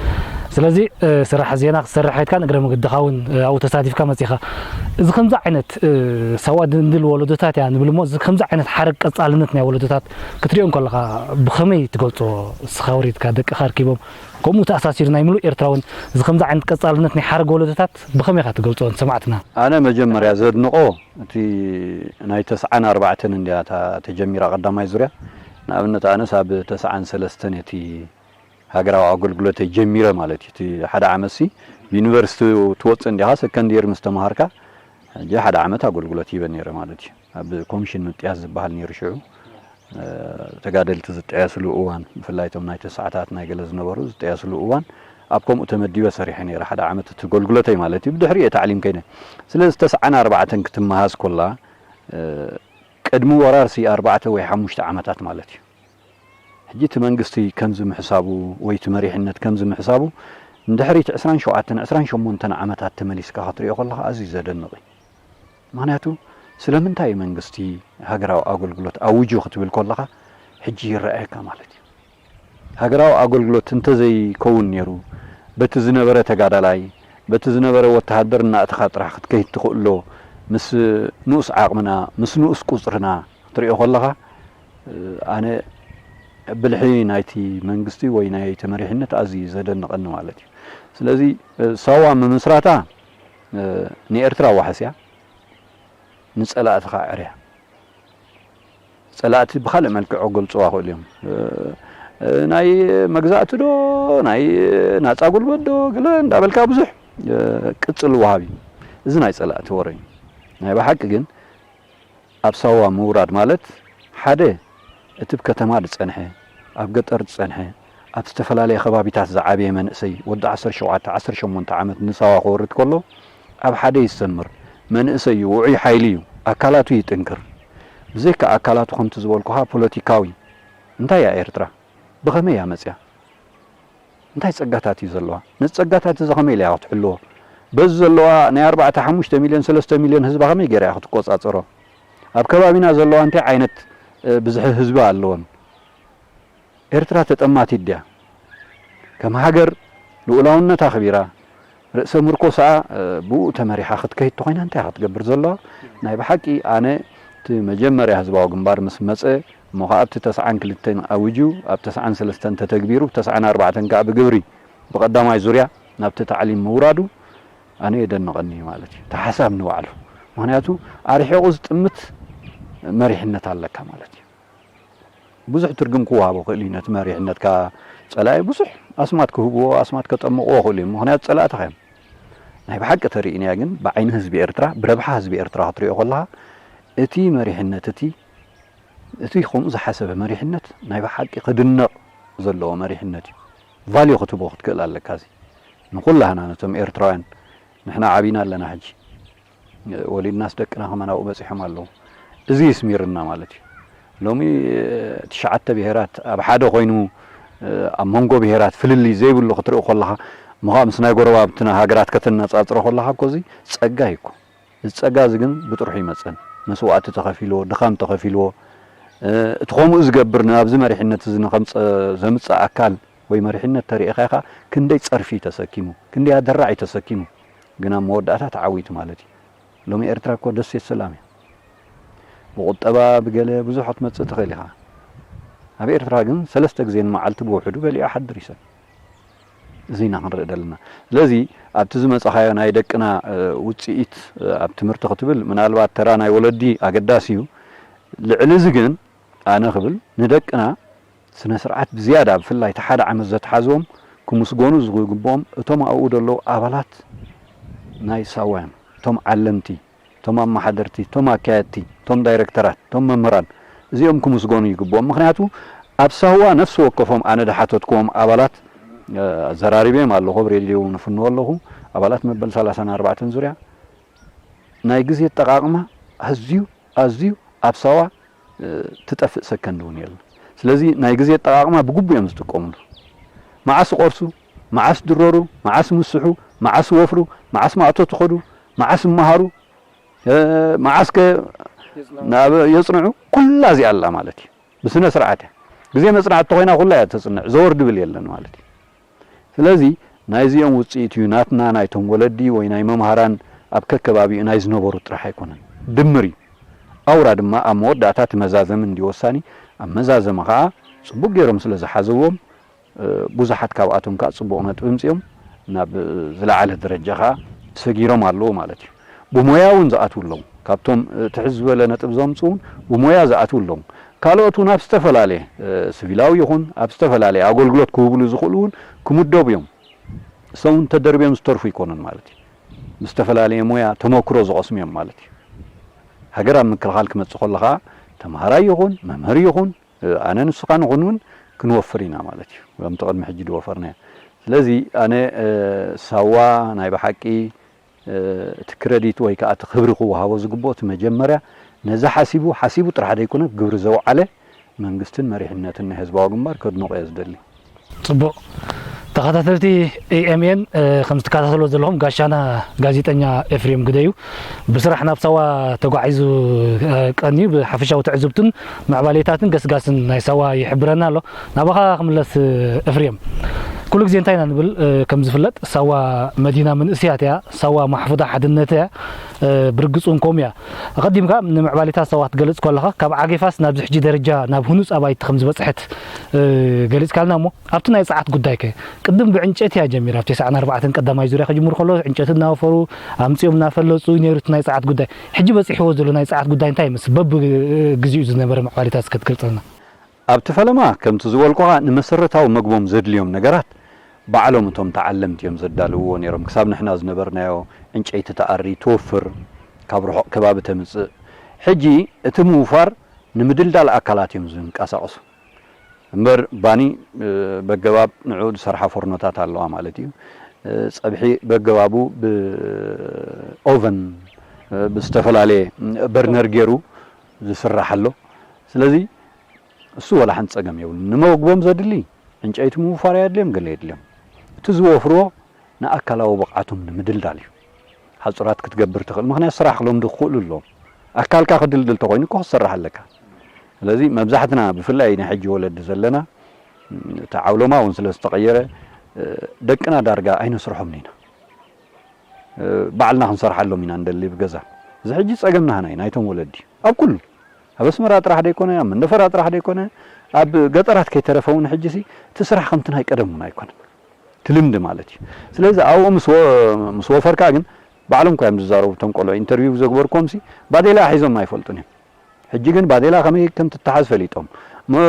ስለዚ፣ እ፣ ስራሕ ዜና ክትሰርሕ ከይድካ ንእግረ መገድኻ እውን፣ እ፣ ኣብኡ ተሳቲፍካ መጺኻ። እዚ ከምዚ ዓይነት፣ እ፣ ሳዋ ድንድል ወለዶታት እያ ንብል እሞ፣ እዚ ከምዚ ዓይነት ሓረግ ቀጻልነት ናይ ወለዶታት ክትሪኦ እንከለኻ ብኸመይ ትገልጾ? ንስኻ ወሪድካ ደቅኻ ኣርኪቦም ከምኡ ተኣሳሲሩ ናይ ምሉእ ኤርትራውን እዚ ከምዚ ዓይነት ቀጻልነት ናይ ሓረግ ወለዶታት ብኸመይ ኢኻ ትገልጾ ንሰማዕትና? ኣነ መጀመርያ ዘድንቖ እቲ ናይ ተስዓን ኣርባዕተን እንድያ እታ ተጀሚራ ቀዳማይ ዙርያ። ንኣብነት ኣነስ ኣብ ተስዓን ሰለስተን እቲ ሃገራዊ ኣገልግሎተይ ጀሚረ ማለት እዩ። እቲ ሓደ ዓመትሲ ብዩኒቨርሲቲ ትወጽእ እንዲኻ፣ ሰከንድ የር ምስ ተምሃርካ፣ ሕጂ ሓደ ዓመት ኣገልግሎት ሂበ ነይረ ማለት እዩ። ኣብ ኮሚሽን ምጥያስ ዝበሃል ነይሩ ሽዑ። እ፣ ተጋደልቲ ዝጠየስሉ እዋን፣ ብፍላይ እቶም ናይ ተስዓታት ናይ ገለ ዝነበሩ ዝጠየስሉ እዋን፣ ኣብ ከምኡ ተመዲበ ሰሪሐ ነይረ፣ ሓደ ዓመት እቲ ኣገልግሎተይ ማለት እዩ። ብድሕሪኡ እየ ታዕሊም ከይደ። ስለዚ ተስዓን ኣርባዕተን ክትመሃዝ ኮላ፣ እ፣ ቅድሚ ወራርሲ ኣርባዕተ ወይ ሓሙሽተ ዓመታት ማለት እዩ። ሕጂ እቲ መንግስቲ ከምዚ ምሕሳቡ ወይ እቲ መሪሕነት ከምዚ ምሕሳቡ፣ ንድሕሪት ዕስራን ሸውዓተን፣ ዕስራን ሸሞንተን ዓመታት ተመሊስካ ክትሪኦ ከለኻ ኣዝዩ ዘደንቕ እዩ። ምኽንያቱ ስለምንታይ እዩ መንግስቲ ሃገራዊ ኣገልግሎት ኣዊጁ ክትብል ከለኻ ሕጂ ይረኣየካ ማለት እዩ። ሃገራዊ ኣገልግሎት እንተዘይከውን ነይሩ፣ በቲ ዝነበረ ተጋዳላይ፣ በቲ ዝነበረ ወተሃደር እናእተኻ ጥራሕ ክትከይድ ትኽእሎ፣ ምስ ንኡስ ዓቕምና፣ ምስ ንኡስ ቁጽርና ክትሪኦ ከለኻ፣ ኣነ ብልሒ ናይቲ መንግስቲ ወይ ናይቲ መሪሕነት ኣዝዩ ዘደንቐኒ ማለት እዩ። ስለዚ ሳዋ ምምስራታ ንኤርትራ ዋሕስ እያ፣ ንጸላእቲ ኸዓ ዕርያ። ጸላእቲ ብኻልእ መልክዕ ክገልጽዋ ይኽእሉ እዮም። ናይ መግዛእቲ ዶ፣ ናይ ናጻ ጉልበት ዶ፣ ገለ እንዳበልካ ብዙሕ ቅጽል ወሃብ እዩ። እዚ ናይ ጸላእቲ ወረ እዩ። ናይ ብሓቂ ግን ኣብ ሳዋ ምውራድ ማለት ሓደ እቲ ኣብ ከተማ ዝጸንሐ፣ ኣብ ገጠር ዝጸንሐ፣ ኣብ ዝተፈላለየ ከባቢታት ዝዓበየ መንእሰይ ወዲ ዓሰርተ ሸውዓተ ዓሰርተ ሸሞንተ ዓመት ንሳዋ ክወርድ ከሎ ኣብ ሓደ ይሰምር። መንእሰይ እዩ፣ ውዑይ ሓይሊ እዩ፣ ኣካላቱ ይጥንክር። ብዘይካ ኣካላቱ ከምቲ ዝበልኩኻ ፖለቲካዊ እንታይ እያ ኤርትራ? ብኸመይ እያ መጽያ? እንታይ ጸጋታት እዩ ዘለዋ? ነዚ ጸጋታት እዚ ከመይ ኢላ እያ ክትሕልዎ? በዚ ዘለዋ ናይ ኣርባዕተ ሓሙሽተ ሚልዮን ሰለስተ ሚልዮን ህዝባ ከመይ ገይራ እያ ክትቆጻጸሮ? ኣብ ከባቢና ዘለዋ እንታይ ዓይነት ብዝሒ ህዝቢ ኣለወን? ኤርትራ ተጠማቲት ድያ? ከም ሃገር ልኡላውነት ኣኽቢራ ርእሰ ምርኮሳኣ ብኡ ተመሪሓ ክትከይድ ተኾይና እንታይ ክትገብር ዘለዋ? ናይ ብሓቂ ኣነ እቲ መጀመርያ ህዝባዊ ግንባር ምስ መጸ እሞ ኸዓ ኣብቲ ተስዓን ክልተን ኣውጁ ኣብ ተስዓን ሰለስተን ተተግቢሩ ተስዓን ኣርባዕተን ከዓ ብግብሪ ብቐዳማይ ዙርያ ናብቲ ታዕሊም ምውራዱ ኣነ የደንቐኒ ማለት እዩ። እቲ ሓሳብ ንባዕሉ ምክንያቱ ኣርሒቑ ዝጥምት መሪሕነት ኣለካ ማለት እዩ። ብዙሕ ትርጉም ክወሃቦ ክእል እዩ። ነቲ መሪሕነትካ ጸላኢ ብዙሕ ኣስማት ክህብዎ ኣስማት ከጠምቕዎ ክእሉ እዮም። ምክንያቱ ጸላእትኻ እዮም። ናይ ብሓቂ ተርእይናያ ግን ብዓይኒ ህዝቢ ኤርትራ ብረብሓ ህዝቢ ኤርትራ ክትሪኦ ከለኻ እቲ መሪሕነት እቲ እቲ ከምኡ ዝሓሰበ መሪሕነት ናይ ብሓቂ ክድነቕ ዘለዎ መሪሕነት እዩ። ቫልዩ ክትህቦ ክትክእል ኣለካ። እዚ ንኩላህና ነቶም ኤርትራውያን ንሕና ዓቢና ኣለና ሕጂ ወሊድናስ ደቅና ከማን ኣብኡ በጺሖም ኣለዉ። እዚ ይስሚርና ማለት እዩ። ሎሚ ትሽዓተ ብሄራት ኣብ ሓደ ኮይኑ ኣብ መንጎ ብሄራት ፍልልይ ዘይብሉ ክትርኢ ከለኻ ምዃ ምስ ናይ ጎረባብትና ሃገራት ከተነጻጽሮ ከለኻ እኮ እዚ ጸጋ እዩ እኮ። እዚ ጸጋ እዚ ግን ብጥርሑ ይመጸን መስዋእቲ ተኸፊልዎ ድኻም ተኸፊልዎ እቲ ከምኡ ዝገብር ናብዚ መሪሕነት እዚ ንኸምፀ ዘምፅእ ኣካል ወይ መሪሕነት ተሪኢኻ ኢኻ ክንደይ ጸርፊ ተሰኪሙ ክንደይ ኣደራዒ ተሰኪሙ ግን ኣብ መወዳእታ ተዓዊቱ ማለት እዩ። ሎሚ ኤርትራ እኮ ደሴት ሰላም እያ። ብቁጠባ ብገለ ብዙሕ ክትመጽእ ትኽእል ኢኻ። ኣብ ኤርትራ ግን ሰለስተ ግዜ ንመዓልቲ ብውሕዱ በሊዑ ሓድር ይሰብ። እዚ ኢና ክንርኢ ዘለና። ስለዚ ኣብቲ ዝመጻኻዮ ናይ ደቅና ውጽኢት ኣብ ትምህርቲ ክትብል ምናልባት ተራ ናይ ወለዲ ኣገዳሲ እዩ። ልዕሊ እዚ ግን ኣነ ክብል ንደቅና ስነ ስርዓት ብዝያዳ ብፍላይ እቲ ሓደ ዓመት ዘትሓዝዎም ክምስገኑ ዝግብኦም እቶም ኣብኡ ዘለዉ ኣባላት ናይ ሳዋ እዮም። እቶም ዓለምቲ፣ እቶም ኣመሓደርቲ፣ እቶም ኣካየድቲ፣ እቶም ዳይረክተራት፣ እቶም መምህራን እዚኦም ክምስገኑ ይግብኦም። ምክንያቱ ኣብ ሳዋ ነፍሲ ወከፎም ኣነ ዝሓተትክዎም ኣባላት ኣዘራሪበዮም ኣለኹ፣ ኣብ ሬድዮ እውን እፍንዎ ኣለኹ። ኣባላት መበል ሰላሳን ኣርባዕተን ዙርያ ናይ ግዜ ኣጠቓቕማ ኣዝዩ ኣዝዩ ኣብ ሳዋ ትጠፍእ ሰከንድ እውን የለን። ስለዚ ናይ ግዜ ኣጠቓቕማ ብግቡእ እዮም ዝጥቀምሉ። መዓስ ይቆርሱ፣ መዓስ ድረሩ፣ መዓስ ምስሑ፣ መዓስ ወፍሩ፣ መዓስ ማእቶ ትኸዱ፣ መዓስ ይመሃሩ፣ መዓስ ከ ናብ የጽንዑ፣ ኩላ እዚኣ ኣላ ማለት እዩ። ብስነ ስርዓት እያ። ግዜ መጽናዕቲ ተኾይና ኩላ እያ ተጽንዕ፣ ዘወር ድብል የለን ማለት እዩ። ስለዚ ናይዚኦም ውጽኢት እዩ ናትና ናይቶም ወለዲ ወይ ናይ መምሃራን ኣብ ከከባቢኡ ናይ ዝነበሩ ጥራሕ ኣይኮነን፣ ድምር እዩ። ኣውራ ድማ ኣብ መወዳእታ እቲ መዛዘሚ እንዲ ወሳኒ ኣብ መዛዘሚ ኸኣ ጽቡቕ ገይሮም ስለ ዝሓዘዎም ብዙሓት ካብኣቶም ከኣ ጽቡቕ ነጥቢ ምጽኦም ናብ ዝለዓለ ደረጃ ከኣ ሰጊሮም ኣለዉ ማለት እዩ። ብሞያ እውን ዝኣትዉ ኣለዉ። ካብቶም ትሕት ዝበለ ነጥብ ዘምጽኡ እውን ብሞያ ዝኣትዉ ኣለዉ። ካልኦት እውን ኣብ ዝተፈላለየ ስቪላዊ ይኹን ኣብ ዝተፈላለየ ኣገልግሎት ክህብሉ ዝኽእሉ እውን ክምደቡ እዮም። እሶም እውን ተደርብዮም ዝተርፉ ኣይኮኑን ማለት እዩ። ብዝተፈላለየ ሞያ ተመክሮ ዝቐስሙ እዮም ማለት እዩ። ሃገር ኣብ ምክልኻል ክመጽእ ከሎ ኸኣ ተምሃራይ ይኹን መምህር ይኹን ኣነ ንስኻ ንኹን እውን ክንወፍር ኢና ማለት እዩ። ከምቲ ቅድሚ ሕጂ ዝወፈርናዮ። ስለዚ ኣነ ሳዋ ናይ ብሓቂ እቲ ክረዲት ወይ ከዓ እቲ ክብሪ ክወሃቦ ዝግብኦ እቲ መጀመርያ ነዚ ሓሲቡ ሓሲቡ ጥራሕ ዘይኮነ ግብሪ ዘውዓለ መንግስትን መሪሕነትን ናይ ህዝባዊ ግንባር ከድንቆ እየ ዝደሊ። ጽቡቕ። ተኸታተልቲ ኤኤምኤን ከም ዝትከታተልዎ ዘለኹም ጋሻና ጋዜጠኛ ኤፍሬም ግደዩ ብስራሕ ናብ ሳዋ ተጓዒዙ ቀንዩ ብሓፈሻዊ ትዕዝብቱን ምዕባሌታትን ገስጋስን ናይ ሳዋ ይሕብረና ኣሎ። ናባኻ ክምለስ ኤፍሬም፣ ኩሉ ግዜ እንታይ ኢና ንብል ከም ዝፍለጥ ሳዋ መዲና መንእስያት እያ፣ ሳዋ ማሕፉዳ ሓድነት እያ፣ ብርግጽ እውን ከምኡ እያ። ኣቐዲምካ ንምዕባሌታት ሳዋ ክትገልጽ ከለኻ ካብ ዓጌፋስ ናብዚ ሕጂ ደረጃ ናብ ህኑጽ ኣባይቲ ከም ዝበጽሐት ገሊጽካልና እሞ ኣብቲ ናይ ጸዓት ጉዳይ ከ ቅድም ብዕንጨቲ እያ ጀሚራ ኣብ ተስዓን ኣርባዕተን ቀዳማይ ዙርያ ክጅምር ከሎ ዕንጨቲ እናወፈሩ ኣምጺኦም እናፈለጹ እዩ ነይሩ እቲ ናይ ጸዓት ጉዳይ። ሕጂ በጺሕዎ ዘሎ ናይ ጸዓት ጉዳይ እንታይ ይመስል? በብግዜኡ ዝነበረ ምዕባሌታት እስከ ትገልጸልና። ኣብቲ ፈለማ ከምቲ ዝበልኩኻ ንመሰረታዊ መግቦም ዘድልዮም ነገራት ባዕሎም እቶም ተዓለምቲ እዮም ዘዳልውዎ ነይሮም። ክሳብ ንሕና ዝነበርናዮ ዕንጨይቲ ትኣሪ፣ ትወፍር፣ ካብ ርሑቕ ከባቢ ተምጽእ። ሕጂ እቲ ምውፋር ንምድልዳል ኣካላት እዮም ዝንቀሳቐሱ። እምበር ባኒ በገባብ ንዑ ዝሰርሓ ፎርኖታት ኣለዋ ማለት እዩ። ፀብሒ በገባቡ ብኦቨን ብዝተፈላለየ በርነር ገይሩ ዝስራሕ ኣሎ። ስለዚ እሱ ወላ ሓንቲ ፀገም የብሉ። ንመግቦም ዘድሊ ዕንጨይቲ ምውፋር የድልዮም፣ ገለ የድልዮም። እቲ ዝወፍርዎ ንኣካላዊ ብቕዓቶም ንምድልዳል እዩ። ሓጹራት ክትገብር ትኽእል፣ ምኽንያት ስራሕ ክለምዱ ክኽእሉ ኣለዎም። ኣካልካ ክድልድል ተኾይኑ እኮ ክትሰርሕ ኣለካ። ስለዚ መብዛሕትና ብፍላይ ናይ ሕጂ ወለዲ ዘለና እቲ ዓውሎማ እውን ስለ ዝተቐየረ ደቅና ዳርጋ ኣይነስርሖምን ኢና። ባዕልና ክንሰርሓሎም ኢና እንደሊ ብገዛ። እዚ ሕጂ ጸገም ናህና እዩ፣ ናይቶም ወለዲ። ኣብ ኩሉ፣ ኣብ ኣስመራ ጥራሕ ደይኮነ፣ ኣብ መንደፈራ ጥራሕ ደይኮነ፣ ኣብ ገጠራት ከይተረፈ እውን ሕጂ ሲ እቲ ስራሕ ከምቲ ናይ ቀደም እውን ኣይኮነን። እቲ ልምዲ ማለት እዩ። ስለዚ ኣብኡ ምስ ወ-፣ ምስ ወፈርካ ግን ባዕሎም እኳ እዮም ዝዛረቡ እቶም ቆልዑ። ኢንተርቪው ዘግበርኩዎም ሲ ባዴላ ሒዞም ኣይፈልጡን እዮም። ሕጂ ግን ባዴላ ከመይ ከም ትተሓዝ ፈሊጦም። መ-፣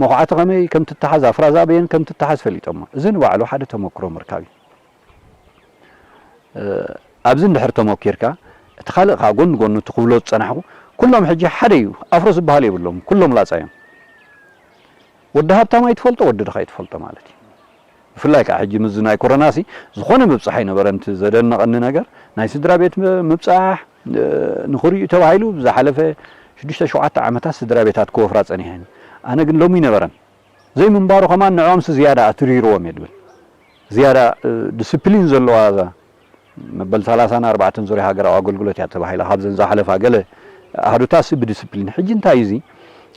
መኹዓቲ ከመይ ከም ትተሓዝ፣ ኣፍራዛ በየን ከም ትተሓዝ ፈሊጦም። እዚ ንባዕሉ ሓደ ተመክሮ ምርካብ እዩ። ኣብዚ እንድሕር ተመኪርካ፣ እቲ ካልእ ከኣ ጎኒ ጎኑ እቲ ክብሎ ዝጸናሕኩ፣ ኩሎም ሕጂ ሓደ እዩ። ኣፍሮ ዝበሃል የብሎም። ኩሎም ላጻ እዮም። ወዲ ሃብታም ኣይትፈልጦ፣ ወዲ ድኻ ኣይትፈልጦ ማለት እዩ። ብፍላይ ከኣ ሕጂ ምስዚ ናይ ኮሮናሲ ዝኾነ ምብጻሕ ኣይነበረን። እቲ ዘደነቐኒ ነገር ናይ ስድራ ቤት ም-፣ ምብጻሕ፣ እ፣ ንኽርእዩ ተባሂሉ ዝሓለፈ ሽዱሽተ ሸውዓተ ዓመታት ስድራ ቤታት ክወፍራ ጸኒሐን። ኣነ ግን ሎሚ ኣይነበረን። ዘይምንባሩ ከማን ንዕኦምሲ ዝያዳ ኣትሪርዎም እየ ድብል። ዝያዳ፣ እ፣ ዲስፕሊን ዘለዋ እዛ መበል ሰላሳን ኣርባዕተን ዙርያ ሃገራዊ ኣገልግሎት እያ ተባሂላ። ካብዘን ዝሓለፋ ገለ ኣሃዱታሲ ብዲስፕሊን። ሕጂ እንታይ እዩ እዚ?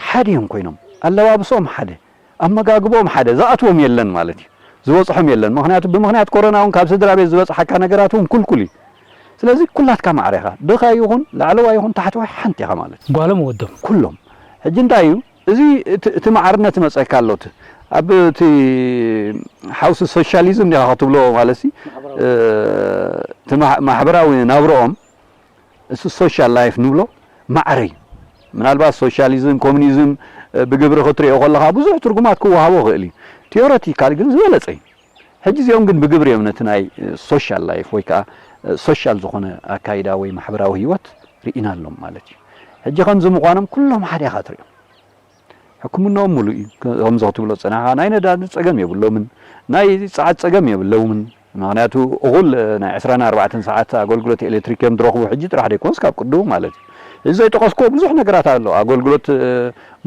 ሓደ እዮም ኮይኖም። ኣለባብስኦም ሓደ፣ ኣመጋግብኦም ሓደ፣ ዝኣትዎም የለን ማለት እዩ። ዝበጽሖም የለን። ምኽንያቱ ብምኽንያት ኮሮና እውን ካብ ስድራ ቤት ዝበጽሓካ ነገራት እውን ኩልኩል እዩ። ስለዚ ኩላትካ ማዕረ ኢኻ። ድኻ ይኹን፣ ላዕለዋይ ይኹን፣ ታሕተዋይ ሓንቲ ኢኻ ማለት እዩ። ጓሎም ወዶም። ኩሎም። ሕጂ እንታይ እዩ? እዚ እቲ፣ እቲ ማዕርነት ይመጸካ ኣሎ። እቲ ኣብ እቲ ሓውሲ ሶሻሊዝም ዲኻ ክትብሎ ማለት ሲ፣ ማሕበራዊ። እ፣ እቲ ማ-፣ ማሕበራዊ ናብርኦም፣ እዚ ሶሻል ላይፍ ንብሎ ማዕረ እዩ። ምናልባት ሶሻሊዝም፣ ኮሙኒዝም፣ እ፣ ብግብሪ ክትሪኦ ከለኻ ብዙሕ ትርጉማት ክወሃቦ ይኽእል እዩ። ቲዮረቲካል ግን ዝበለጸ እዩ። ሕጂ እዚኦም ግን ብግብሪ እዮም ነቲ ናይ፣ እ፣ ሶሻል ላይፍ ወይ ከኣ፣ እ፣ ሶሻል ዝኾነ ኣካይዳ ወይ ማሕበራዊ ህይወት ርኢናሎም ማለት እዩ። ሕጂ ከምዚ ምዃኖም ኩሎም ሓደ ኢኻ ትሪኦም። ሕክምናኦም ሙሉእ እዩ። ከምዚ ክትብሎ ዝጸናሕካ ናይ ነዳዲ ጸገም የብሎምን፣ ናይ ጸዓት ጸገም የብሎምን። ምኽንያቱ እኹል ናይ ዕስራን ኣርባዕተን ሰዓት ኣገልግሎት ኤሌክትሪክ እዮም ዝረኽቡ፣ ሕጂ ጥራሕ ደይኮንስ ካብ ቅድሙ ማለት እዩ። እዚ ዘይጠቐስኩዎ ብዙሕ ነገራት ኣሎ። ኣገልግሎት፣ እ፣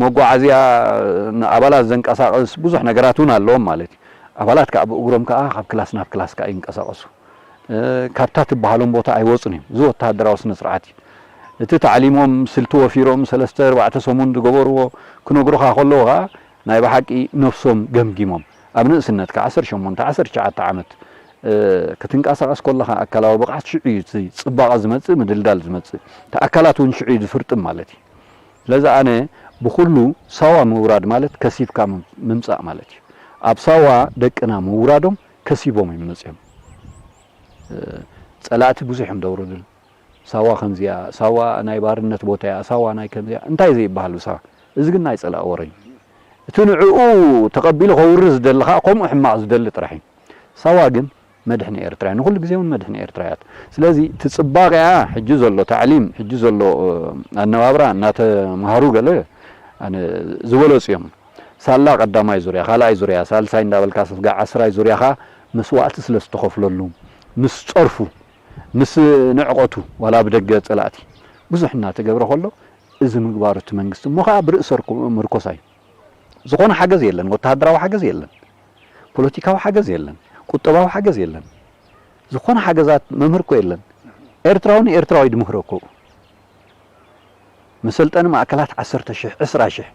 መጓዓዝያ፣ እ፣ ንኣባላት ዘንቀሳቕስ ብዙሕ ነገራት እውን ኣለዎም ማለት እዩ። ኣባላት ከኣ ብእግሮም ከኣ ካብ ክላስ ናብ ክላስ ከኣ ይንቀሳቐሱ። እ፣ ካብታ ትበሃሎም ቦታ ኣይወጹን እዮም። እዚ ወተሃደራዊ ስነ ስርዓት እዩ። እቲ ታዕሊሞም ስልቲ ወፊሮም ሰለስተ ኣርባዕተ ሰሙን ዝገበርዎ ክነግሩኻ ከለዉ ከኣ ናይ ብሓቂ ነፍሶም ገምጊሞም። ኣብ ንእስነትካ ዓሰርተ ሸሞንተ ዓሰርተ ትሽዓተ ዓመት፣ እ፣ ክትንቀሳቐስ ከለኻ ኣካላዊ ብቕዓት ሽዑ እዩ እቲ ጽባቐ ዝመጽእ፣ ምድልዳል ዝመጽእ። እቲ ኣካላት እውን ሽዑ እዩ ዝፍርጥም ማለት እዩ። ስለዚ ኣነ ብኹሉ ሳዋ ምውራድ ማለት ከሲብካ ምም-፣ ምምጻእ ማለት እዩ። ኣብ ሳዋ ደቅና ምውራዶም ከሲቦም እዮም መጺኦም። እ፣ ጸላእቲ ብዙሕ እዮም ደውርዱን። ሳዋ ከምዚኣ፣ ሳዋ ናይ ባርነት ቦታ እያ፣ ሳዋ ናይ ከምዚኣ፣ እንታይ ዘይበሃል ብሳዋ። እዚ ግን ናይ ጸላእ ወረ እዩ። እቲ ንዕኡ ተቐቢሉ ከውርድ ዝደሊ ኸኣ ከምኡ ሕማቕ ዝደሊ ጥራሕ እዩ። ሳዋ ግን መድሕኒ ኤርትራ እያ። ንኹሉ ግዜ እውን መድሕኒ ኤርትራ እያ። ስለዚ እቲ ጽባቐኣ ሕጂ ዘሎ ታዕሊም፣ ሕጂ ዘሎ፣ እ፣ ኣነባብራ እናተምሃሩ ገለ ኣነ ዝበለጹ እዮም። ሳላ ቀዳማይ ዙርያ፣ ካልኣይ ዙርያ፣ ሳልሳይ እንዳበልካ ስጋዕ ዓስራይ ዙርያ ኸኣ መስዋእቲ ስለ ዝተኸፍለሉ፣ ምስ ጸርፉ፣ ምስ ንዕቀቱ፣ ዋላ ብደገ ጸላእቲ ብዙሕ እናተገብረ ከሎ፣ እዚ ምግባሩ እቲ መንግስቲ እሞ ኸኣ ብርእሰ ርኩ-፣ ምርኮሳ እዩ። ዝኾነ ሓገዝ የለን፣ ወተሃደራዊ ሓገዝ የለን፣ ፖለቲካዊ ሓገዝ የለን፣ ቁጠባዊ ሓገዝ የለን። ዝኾነ ሓገዛት መምህር እኮ የለን። ኤርትራዊ ንኤርትራዊ ድምህሮ እኮ። መሰልጠኒ ማእከላት ዓሰርተ ሽሕ፣ ዕስራ ሽሕ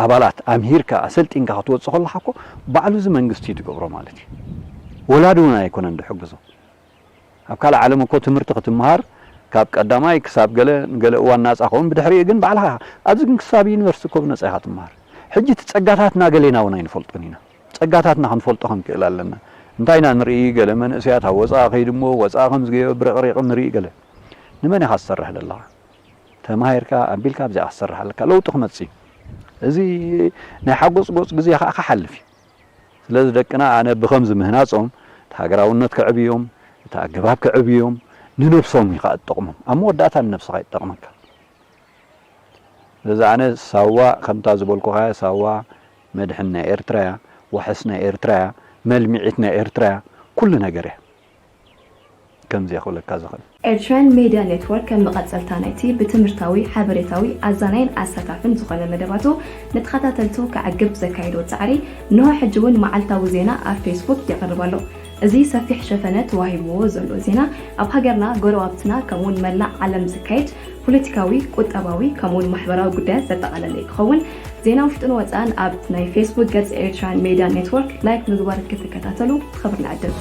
ኣባላት ኣምሂርካ፣ ኣሰልጢንካ ክትወጽእ ከለኻ እኮ ባዕሉ እዚ መንግስቲ እዩ ዝገብሮ ማለት እዩ። ወላዲ እውን ኣይኮነን ዝሕግዞ። ኣብ ካልእ ዓለም እኮ ትምህርቲ ክትመሃር ካብ ቀዳማይ ክሳብ ገለ፣ ንገለ እዋን ናጻ ኸውን፣ ብድሕሪኡ ግን ባዕልኻ፣ ኣብዚ ግን ክሳብ ዩኒቨርሲቲ እኮ ብነጻ ኢኻ ትመሃር። ሕጂ እቲ ጸጋታትና ገሌና እውን ኣይንፈልጦን ኢና። ጸጋታትና ክንፈልጦ ክንክእል ኣለና። እንታይ ኢና ንርኢ? ገለ መንእሰያት ኣብ ወጻኢ ከይዱ እሞ ወጻኢ ከም ዝገበ ብረቕሪቕ ንርኢ ገለ። ንመን ኢኻ ትሰርሕ ዘለኻ? ተማሂርካ፣ ኣቢልካ ኣብዚኣ ክትሰርሕ ኣለካ። ለውጢ ክመጽእ እዩ። እዚ ናይ ሓጎጽጎጽ ግዜ ከኣ ክሓልፍ እዩ። ስለዚ ደቅና ኣነ ብኸምዚ ምህናጾም፣ እቲ ሃገራውነት ከዕብዮም፣ እቲ ኣገባብ ከዕብዮም፣ ንነብሶም እዩ ከኣ ዝጠቕሞም። ኣብ መወዳእታ ንነብስኻ ይጠቕመካ። ስለዚ ኣነ ሳዋ ከምታ ዝበልኩኻ ሳዋ መድሕን ናይ ኤርትራ እያ፣ ዋሕስ ናይ ኤርትራ እያ፣ መልሚዒት ናይ ኤርትራ እያ፣ ኩሉ ነገር እያ። ከምዚ ክብለካ ዝኽእል። ኤርትራን ሜድያ ኔትወርክ ከም መቐጸልታ ናይቲ ብትምህርታዊ፣ ሓበሬታዊ፣ ኣዛናይን ኣሳታፍን ዝኾነ መደባቱ ንተኸታተልቱ ከዕግብ ዘካየዶ ጻዕሪ፣ እንሆ ሕጂ እውን መዓልታዊ ዜና ኣብ ፌስቡክ የቕርብ ኣሎ። እዚ ሰፊሕ ሸፈነ ተዋሂብዎ ዘሎ ዜና፣ ኣብ ሃገርና፣ ጎረባብትና፣ ከምኡውን መላእ ዓለም ዝካየድ ፖለቲካዊ፣ ቁጠባዊ፣ ከምኡውን ማሕበራዊ ጉዳያት ዘጠቓለለ ክኸውን፣ ዜና ውሽጥን ወጻእን ኣብ ናይ ፌስቡክ ገጽ ኤርትራን ሜድያ ኔትወርክ ላይክ ምግባር ክትከታተሉ ብኽብሪ ንዕድም።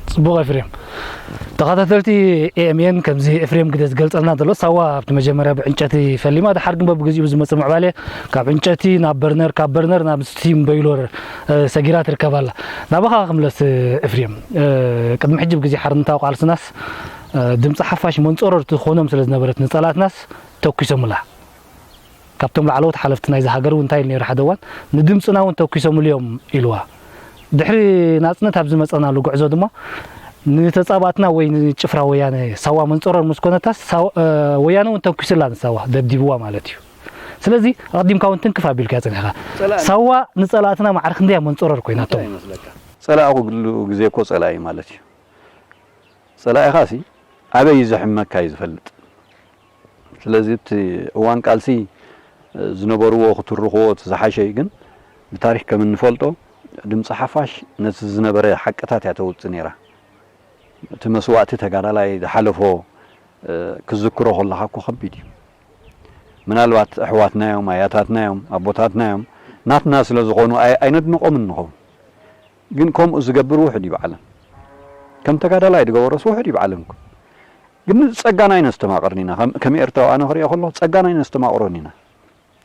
ጽቡቕ ኤፍሬም። ተኸታተልቲ ኤ ኤም ኤን፣ ከምዚ ኤፍሬም ግደ ዝገልጸልና ዘሎ፣ ሳዋ ኣብቲ መጀመርያ ብዕንጨቲ ፈሊማ፣ ድሓር ግን በብግዚኡ ብዝመጽእ ምዕባለ ካብ ዕንጨቲ ናብ በርነር፣ ካብ በርነር ናብ ስቲም ቦይለር፣ እ፣ ሰጊራ ትርከብ ኣላ። ናባኻ ክምለስ፣ ኤፍሬም። እ፣ ቅድሚ ሕጂ ብግዜ ሓርነታዊ ቃልስናስ፣ እ፣ ድምጺ ሓፋሽ መንጸረርቲ ትኾኖም ስለ ዝነበረት ንጸላትናስ ተኩሶምላ። ካብቶም ላዕለዎት ሓለፍቲ ናይዚ ሃገር እውን እንታይ ኢሉ ነይሩ ሓደ እዋን፣ "ንድምጽና እውን ተኩሶምሉ እዮም" ኢልዋ። ድሕሪ ናጽነት ኣብ ዝመጸናሉ ጉዕዞ ድማ ንተጻባእትና ወይ ንጭፍራ ወያነ ሳዋ መንጸረር ምስ ኮነታስ ሳዋ፣ እ፣ ወያነ እውን ተኩስላ ንሳዋ፣ ደብዲብዋ ማለት እዩ። ስለዚ ኣቐዲምካ እውን ትንክፍ ኣቢልካ ጸኒሕካ። ጸላእና። ሳዋ ንጸላእትና ማዕረ ክንደይ እያ መንጸረር ኮይናቶም? እንታይ ይመስለካ? ጸላኢ ኩሉ ግዜ እኮ ጸላኢ ማለት እዩ። ጸላኢኻሲ ኣበይ እዩ ዘሕመካ እዩ ዝፈልጥ። ስለዚ እቲ እዋን ቃልሲ ዝነበርዎ ክትርኽዎ እቲ ዝሓሸ እዩ። ግን ብታሪኽ ከም እንፈልጦ ድምፂ ሓፋሽ ነቲ ዝነበረ ሓቅታት እያ ተውፅእ ነይራ። እቲ መስዋእቲ ተጋዳላይ ዝሓለፎ፣ እ፣ ክዝክሮ ከለኻ እኮ ከቢድ እዩ። ምናልባት ኣሕዋትና እዮም፣ ኣያታትና እዮም፣ ኣቦታትና እዮም፣ ናትና ስለ ዝኾኑ ኣይ-፣ ኣይነድንቖምን ንኸውን። ግን ከምኡ ዝገብር ውሑድ እዩ ብዓለም። ከም ተጋዳላይ ዝገበሮስ ውሑድ እዩ ብዓለም እኮ። ግን ጸጋና ኣይነስተማቕርን ኢና። ከም፣ ከም ኤርትራዊ ኣነ ክሪኦ ከለኹ ጸጋና ኣይነስተማቕሮን ኢና።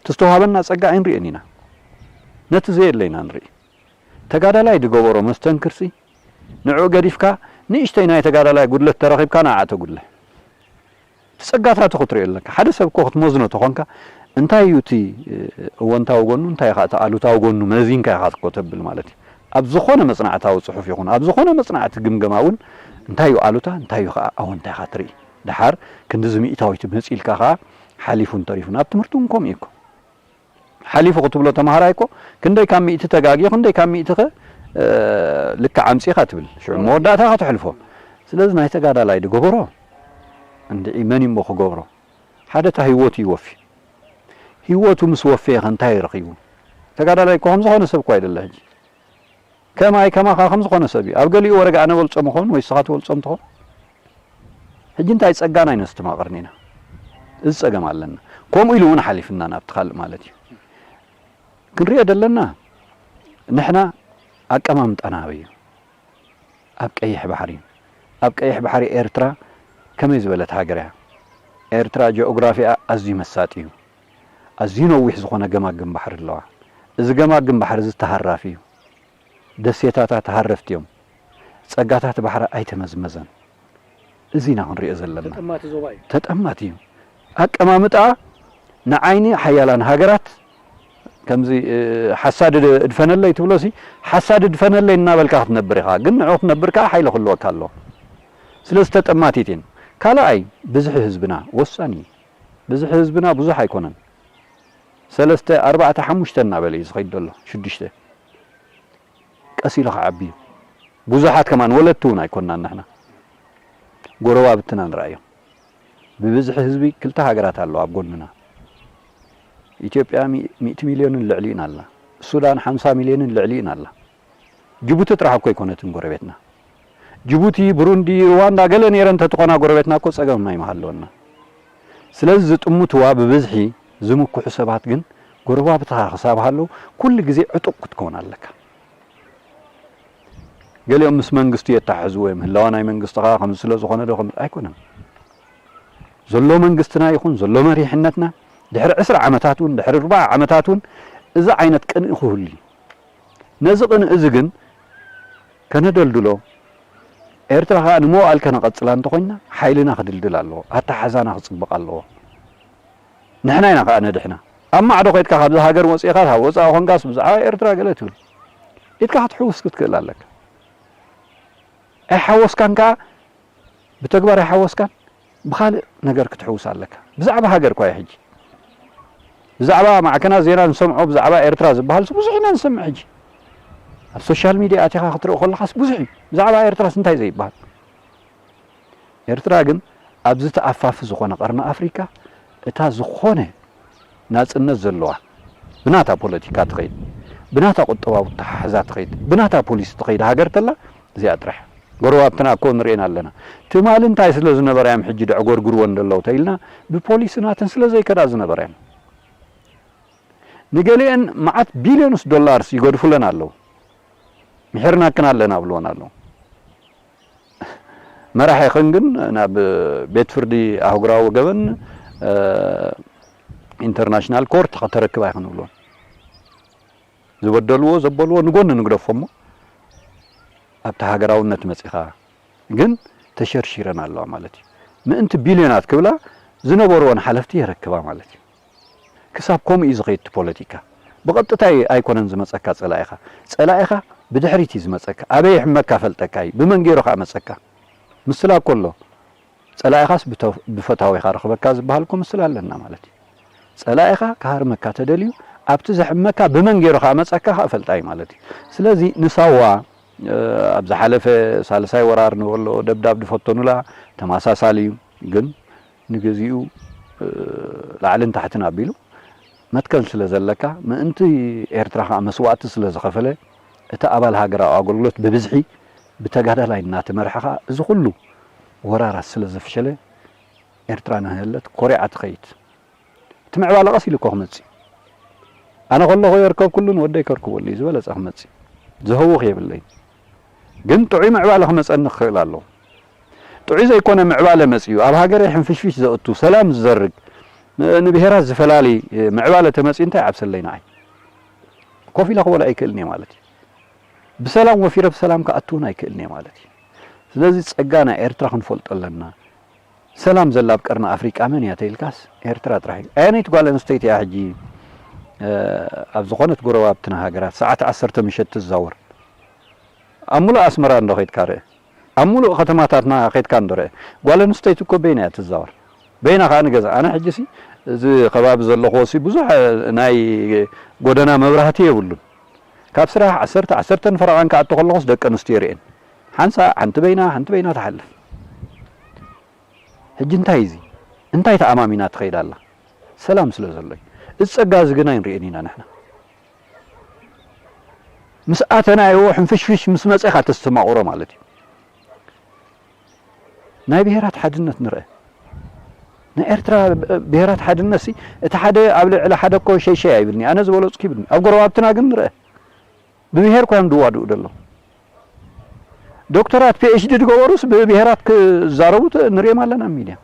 እቲ ዝተዋሃበና ጸጋ ኣይንሪኦን ኢና። ነቲ ዘየለ ኢና ንርኢ። ተጋዳላይ ዝገበሮ መስተንክርሲ ንዕኡ ገዲፍካ ንእሽተይ ናይ ተጋዳላይ ጉድለት ተረኺብካ ንዓ ተጉድለ። እቲ ጸጋታቱ ክትሪኦ ኣለካ። ሓደ ሰብ እኮ ክትመዝኖ ተኾንካ፣ እንታይ እዩ እቲ፣ እ፣ እወንታዊ ጎኑ፣ እንታይ እዩ እቲ ኣሉታዊ ጎኑ መዚንካ ኢኻ እኮ ተብል ማለት እዩ። ኣብ ዝኾነ መጽናዕታዊ ጽሑፍ ይኹን፣ ኣብ ዝኾነ መጽናዕቲ ግምገማ እውን እንታይ እዩ ኣሉታ፣ እንታይ እዩ ኸዓ ኣወንታ ኢኻ ትርኢ። ደሓር ክንድዚ ሚእታዊት መጺእልካ ኸዓ ሓሊፉን ተሪፉን። ኣብ ትምህርቲ እውን ከምኡ እዩ እኮ። ሓሊፉ ክትብሎ ተምሃራይ እኮ ክንደይ ካብ ሚእቲ ተጋግዩ፣ ክንደይ ካብ ሚእቲ ኸ፣ እ፣ ልክዕ ኣምጺእኻ ትብል። ሽዑ መወዳእታኻ ተሕልፎ። ስለዚ ናይ ተጋዳላይ ዝገበሮ እንድዒ መን እዩ እሞ ክገብሮ? ሓደ እታ ህይወቱ ይወፊ። ህይወቱ ምስ ወፈየ ኸ እንታይ ረኺቡ? ተጋዳላይ እኮ ከም ዝኾነ ሰብ እኮ ኣይደለ ሕጂ። ከማይ ከማኻ ከም ዝኾነ ሰብ እዩ። ኣብ ገሊኡ ወረጋ ኣነ በልጾም ይኸውን ወይ ንስኻ ትበልጾም ትኸውን። ሕጂ እንታይ ጸጋና ኣይነስተማቕርን ኢና። እዚ ጸገም ኣለና። ከምኡ ኢሉ እውን ሓሊፍና ናብቲ ካልእ ማለት እዩ። ክንሪኦ ዘለና ንሕና ኣቀማምጣና ኣበይ እዩ? ኣብ ቀይሕ ባሕሪ እዩ። ኣብ ቀይሕ ባሕሪ ኤርትራ ከመይ ዝበለት ሃገር እያ? ኤርትራ ጂኦግራፊኣ ኣዝዩ መሳጢ እዩ። ኣዝዩ ነዊሕ ዝኾነ ገማግም ባሕሪ ኣለዋ። እዚ ገማግም ባሕሪ እዚ ተሃራፊ እዩ። ደሴታታ ተሃረፍቲ እዮም። ጸጋታት ባሕሪ ኣይተመዝመዘን። እዚ ኢና ክንሪኦ ዘለና። ተጠማቲ ዞባ እዩ። ተጠማቲ እዩ። ኣቀማምጣ ንዓይኒ ሓያላን ሃገራት ከምዚ፣ እ፣ ሓሳድ ድ-፣ እድፈነለይ ትብሎሲ፣ ሓሳድ እድፈነለይ እናበልካ ክትነብር ኢኻ። ግን ንዕኡ ክትነብር ከኣ ሓይሊ ክህልወካ ኣለዎ። ስለዚ ተጠማቲት እየን። ካልኣይ፣ ብዝሒ ህዝብና ወሳኒ እዩ። ብዝሒ ህዝብና ብዙሕ ኣይኮነን። ሰለስተ፣ ኣርባዕተ፣ ሓሙሽተ እናበለ እዩ ዝኸይድ ዘሎ። ሽዱሽተ። ቀስ ኢሉ ክዓቢ እዩ። ብዙሓት ከማን ወለድቲ እውን ኣይኮንናን ንሕና። ጎረባብትና ንርኣዮም። ብብዝሒ ህዝቢ ክልተ ሃገራት ኣለዋ ኣብ ጎንና። ኢትዮጵያ ሚ-፣ ሚእቲ ሚልዮንን ልዕሊኡን ኣላ። ሱዳን ሓምሳ ሚልዮንን ልዕሊኡን ኣላ። ጅቡቲ ጥራሕ እኮ ኣይኮነትን ጎረቤትና። ጅቡቲ፣ ብሩንዲ፣ ሩዋንዳ ገለ ነይረን እንተትኾና ጎረቤትና እኮ ጸገም ኣይምሃለወና። ስለዚ ዝጥምትዋ ብብዝሒ ዝምክሑ ሰባት ግን ጎረባብትኻ ክሳብ ሃለዉ ኩሉ ግዜ ዕጡቕ ክትከውን ኣለካ። ገሊኦም ምስ መንግስቲ የተሓሕዝዎ እዮም። ህላወ ናይ መንግስቲ ኸኣ ከምዚ ስለ ዝኾነ ዶ ከም-፣ ኣይኮነን። ዘሎ መንግስትና ይኹን ዘሎ መሪሕነትና ድሕሪ ዕስራ ዓመታት እውን ድሕሪ ኣርብዓ ዓመታት እውን እዚ ዓይነት ቅንኢ ክህሉ እዩ። ነዚ ቅንኢ እዚ ግን ከነደልድሎ፣ ኤርትራ ኸኣ ንመዋእል ከነቐጽላ እንተኾይንና ሓይልና ክድልድል ኣለዎ፣ ኣተሓሕዛና ክጽብቕ ኣለዎ። ንሕና ኢና ከኣ ነድሕና። ኣብ ማዕዶ ኸይድካ ካብዛ ሃገር ወጺእኻ፣ ካብ ወጻኢ ኾንካስ ብዛዕባ ኤርትራ ገለ ትብል። ኢድካ ክትሕውስ ክትክእል ኣለካ። ኣይሓወስካን ከኣ ብተግባር ኣይሓወስካን ብኻልእ ነገር ክትሕውስ ኣለካ። ብዛዕባ ሃገር እኳ እዩ ሕጂ። ብዛዕባ ማዕከናት ዜና ንሰምዖ፣ ብዛዕባ ኤርትራ ዝበሃል ብዙሕ ኢና ንሰምዕ ሕጂ። ኣብ ሶሻል ሚድያ ኣቲኻ ክትርኢ ከለኻስ ብዙሕ እዩ። ብዛዕባ ኤርትራስ እንታይ ዘይበሃል? ኤርትራ ግን ኣብዚ ተኣፋፊ ዝኾነ ቀርኒ ኣፍሪካ እታ ዝኾነ ናጽነት ዘለዋ ብናታ ፖለቲካ ትኸይድ፣ ብናታ ቁጠባዊ ኣተሓሕዛ ትኸይድ፣ ብናታ ፖሊሲ ትኸይድ ሃገር ተላ እዚኣ ጥራሕ። ጎረባብትና እኮ ንርእየን ኣለና። ትማሊ እንታይ ስለ ዝነበራ እዮም ሕጂ ደዕጎርጉርወን ዘለዉ ተኢልና ብፖሊሲ ናተን ስለ ዘይከዳ ዝነበራ እዮም። ንገሊአን መዓት ቢልዮንስ ዶላርስ ይገድፉለን ኣለዉ። ምሒርናክን ኣለና ብልወን ኣለዉ። መራሒኽን ግን ናብ ቤት ፍርዲ ኣህጉራዊ ገበን፣ እ፣ ኢንተርናሽናል ኮርት ከተረክብ ኣይክንብልዎን። ዝበደልዎ ዘበልዎ ንጎኒ ንግደፎ እሞ ኣብቲ ሃገራውነት መጺኻ ግን ተሸርሺረን ኣለዋ ማለት እዩ። ምእንቲ ቢልዮናት ክብላ ዝነበርወን ሓለፍቲ የረክባ ማለት እዩ። ክሳብ ከምኡ እዩ ዝኸይድ እቲ ፖለቲካ። ብቐጥታ ኣይ-፣ ኣይኮነን ዝመጸካ ጸላኢኻ። ጸላኢኻ ብድሕሪት እዩ ዝመጸካ። ኣበይ ይሕመካ ፈልጠካ እዩ። ብመን ገይሩ ከኣ መጸካ? ምስላ እኮ ኣሎ። ጸላኢኻስ ብተ-፣ ብፈታዊኻ ረኽበካ ዝበሃል እኮ ምስላ ኣለና ማለት እዩ። ጸላኢኻ ክሃርመካ ተደልዩ፣ ኣብቲ ዘሕመካ ብመን ገይሩ ከኣ መጸካ ከኣ ፈልጣ እዩ ማለት እዩ። ስለዚ ንሳዋ፣ እ፣ ኣብ ዝሓለፈ ሳልሳይ ወራር ንበሎ ደብዳብ ዝፈተኑላ ተመሳሳሊ እዩ። ግን ንግዚኡ፣ እ፣ ላዕልን ታሕትን ኣቢሉ መትከል ስለ ዘለካ፣ ምእንቲ ኤርትራ ከኣ መስዋእቲ ስለ ዝኸፈለ፣ እቲ ኣባል ሃገራዊ ኣገልግሎት ብብዝሒ ብተጋዳላይ እናተመርሐ ከኣ፣ እዚ ኩሉ ወራራት ስለ ዘፍሸለ፣ ኤርትራ እናሃለት ኮሪዓ ትኸይድ። እቲ ምዕባለ ቀስ ኢሉ እኮ ክመጽእ እዩ። ኣነ ከለኹ የርከብኩሉን ወደይ ከርክበሉ እዩ፣ ዝበለጸ ክመጽእ እዩ። ዝህውኽ የብለይን። ግን ጥዑይ ምዕባለ ክመጸኒ ክኽእል ኣለዎ። ጥዑይ ዘይኮነ ምዕባለ መጺኡ፣ ኣብ ሃገረይ ሕንፍሽፍሽ ዘእቱ፣ ሰላም ዝዘርግ፣ ን-፣ ንብሄራት ዝፈላሊ ምዕባለ ተመጺኡ እንታይ ይዓብሰለይ ንዓይ? ኮፍ ኢለ ክበሎ ኣይክእልን እየ ማለት እዩ። ብሰላም ወፊረ ብሰላም ክኣቱ እውን ኣይክእልን እየ ማለት እዩ። ስለዚ ጸጋ ናይ ኤርትራ ክንፈልጦ ኣለና። ሰላም ዘላ ኣብ ቀርኒ ኣፍሪቃ መን እያ ተኢልካስ ኤርትራ ጥራሕ እዩ። ኣየነይቲ ጓል ኣንስተይቲ እያ ሕጂ፣ እ፣ ኣብ ዝኾነት ጎረባብትና ሃገራት ሰዓት ዓሰርተ ምሸት ትዛወር? ኣብ ሙሉእ ኣስመራ እንዶ ኸይድካ ርእ። ኣብ ሙሉእ ከተማታትና ኸይድካ እንዶ ርእ። ጓል ኣንስተይቲ እኮ በይና እያ ትዛወር። በይና ኸኣ ንገዛ። ኣነ ሕጂሲ እዚ ከባቢ ዘለኹዎ ሲ ብዙሕ ናይ ጎደና መብራህቲ የብሉን። ካብ ስራሕ ዓሰርተ፣ ዓሰርተን ፈረቓን ክኣቱ ከለኹስ ደቂ ኣንስትዮ ርእየን። ሓንሳእ ሓንቲ በይና፣ ሓንቲ በይና ትሓልፍ። ሕጂ እንታይ እዚ? እንታይ ተኣማሚና ትኸይድ ኣላ? ሰላም ስለ ዘሎ እዩ። እዚ ጸጋ እዚ ግን ኣይንርእዮን ኢና ንሕና። ምስ ኣተናዮ ሕንፍሽፍሽ ምስ መጸ ኢኻ ተስተማቕሮ ማለት እዩ። ናይ ብሄራት ሓድነት ንርአ። ናይ ኤርትራ ብሄራት ሓድነት ሲ፣ እቲ ሓደ ኣብ ልዕሊ ሓደ እኮ ሸይሸይ ኣይብልኒ፣ ኣነ ዝበለጽኩ ይብልኒ። ኣብ ጎረባብትና ግን ንርአ። ብብሄር እኮ እዮም ዝዋድኡ ዘለዉ። ዶክተራት ፒ ኤች ዲ ዝገበሩስ ብብሄራት ክዛረቡ ተ-፣ ንሪኦም ኣለና ኣብ ሚድያ።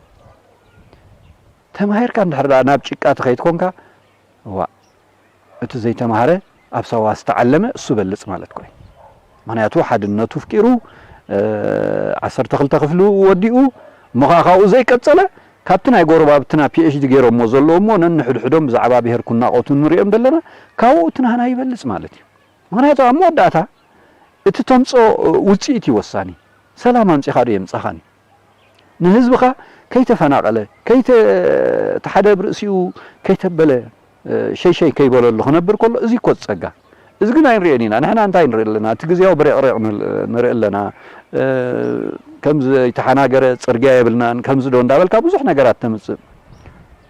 ተማሂርካ እንድሕር ደኣ ናብ ጭቃ ትኸይድ ኮንካ፣ እዋእ፣ እቲ ዘይተማህረ ኣብ ሳዋ ዝተዓለመ እሱ በልጽ ማለት እኮ እዩ። ምኽንያቱ ሓድነቱ ኣፍቂሩ፣ እ፣ ዓሰርተ ክልተ ክፍሉ ወዲኡ፣ እሞ ኸዓ ካብኡ ዘይቀጸለ፣ ካብቲ ናይ ጎረባብትና ፒ ኤች ዲ ገይሮሞ ዘለዉ እሞ ነንሕድሕዶም ብዛዕባ ብሄር ክናቖቱ ንሪኦም ዘለና፣ ካብኡ እቲ ናህና ይበልጽ ማለት እዩ። ምኽንያቱ ኣብ መወዳእታ እቲ ተምጽኦ ውጽኢት እዩ ወሳኒ። ሰላም ኣምጺኻ ዶ የምጻኻን እዩ። ንህዝብኻ ከይተፈናቐለ፣ ከይተ-፣ እቲ ሓደ ኣብ ርእሲኡ ከይተበለ፣ እ፣ ሸይሸይ ከይበለሉ ክነብር ከሎ፣ እዚ እኮ ጸጋ። እዚ ግን ኣይንርእዮን ኢና። ንሕና እንታይ ንርኢ ኣለና? እቲ ግዜያዊ ብሬቕሬቕ ንል-፣ ንርኢ ኣለና። እ፣ ከም ዘይተሓናገረ ጽርግያ የብልናን፣ ከምዚ ዶ እንዳበልካ ብዙሕ ነገራት ተምጽእ።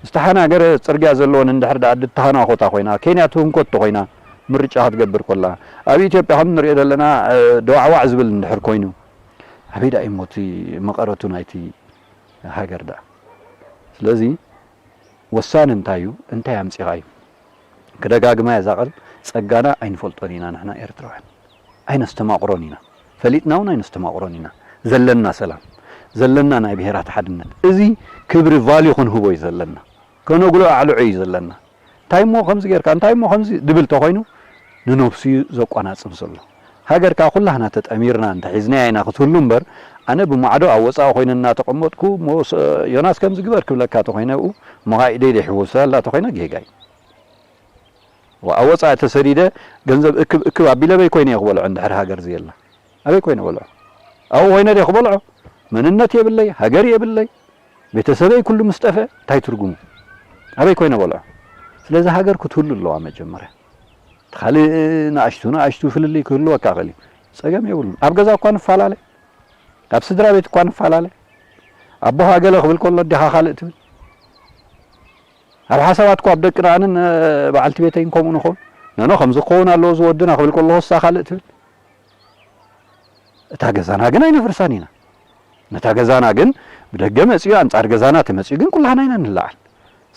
ዝተሓናገረ ጽርግያ ዘለወን እንድሕር ደኣ ተተናኾታ ኮይና፣ ኬንያ ትህንኮ እንተኾይና፣ ምርጫ ክትገብር ከላ፣ ኣብ ኢትዮጵያ ከም ንሪኦ ዘለና፣ እ፣ ደዋዕዋዕ ዝብል እንድሕር ኮይኑ፣ ኣበይ ደኣ እዩ እሞ እቲ መቐረቱ ናይቲ ሃገር ደኣ? ስለዚ ወሳኒ እንታይ እዩ? እንታይ ኣምጺኻ እዩ? ክደጋግማ እየ እዛ ቃል፣ ጸጋና ኣይንፈልጦን ኢና ንሕና ኤርትራውያን። ኣይነስተማቕሮን ኢና። ፈሊጥና እውን ኣይነስተማቕሮን ኢና። ዘለና ሰላም፣ ዘለና ናይ ብሄራት ሓድነት፣ እዚ ክብሪ ቫልዩ ክንህቦ እዩ ዘለና። ከነጉልዖ ኣዕልዖ እዩ ዘለና። እንታይ እሞ ከምዚ ጌርካ፣ እንታይ እሞ ከምዚ ድብል ተኾይኑ፣ ንነብሱ እዩ ዘቋናጽብ ዘሎ። ሃገር ከኣ ኩላህና ተጠሚርና እንተሒዝናያ ኢና ክትህሉ እምበር፣ ኣነ ብማዕዶ ኣብ ወጻኢ ኮይነ እናተቐመጥኩ፣ እሞ ስ-፣ ዮናስ ከምዚ ግበር ክብለካ ተኾይነ፣ እኡ፣ እሞ ኸኣ ኢደይ ደይ ሕወሰላ ተኾይነ ጌጋ እዩ። ወ-፣ ኣብ ወጻኢ ተሰዲደ ገንዘብ እክብ እክብ ኣቢለ ኣበይ ኮይነ እየ ክበልዖ እንድሕር ሃገር ዘየላ? ኣበይ ኮይነ በልዖ? ኣብኡ ኮይነ ድየ ክበልዖ? መንነት የብለይ፣ ሃገር የብለይ፣ ቤተሰበይ ኩሉ ምስ ጠፍአ እንታይ ትርጉሙ? ኣበይ ኮይነ በልዖ? ስለዚ ሃገር ክትህሉ ኣለዋ መጀመርያ። ካልእ ንኣሽቱ ንኣሽቱ ፍልልይ ክህልወካ ይኽእል እዩ። ጸገም የብሉን። ኣብ ገዛ እኳ ንፈላለ፣ ኣብ ስድራ ቤት እኳ ንፈላለ። ኣቦኻ ገለ ክብል ከሎ ኣዴኻ ካልእ ትብል። ኣብ ሓሳባት እኳ ኣብ ደቅና ኣንን በዓልቲ ቤተይን ከምኡ ንኸውን። ነኖ ከምዚ ክኸውን ኣለዎ ዝወድና ክብል ከሎ እሳ ካልእ ትብል። እታ ገዛና ግን ኣይነፍርሳን ኢና። ነታ ገዛና ግን ብደገ መጺኡ ኣንጻር ገዛና ተመጺኡ ግን ኩላህና ኢና ንለዓል።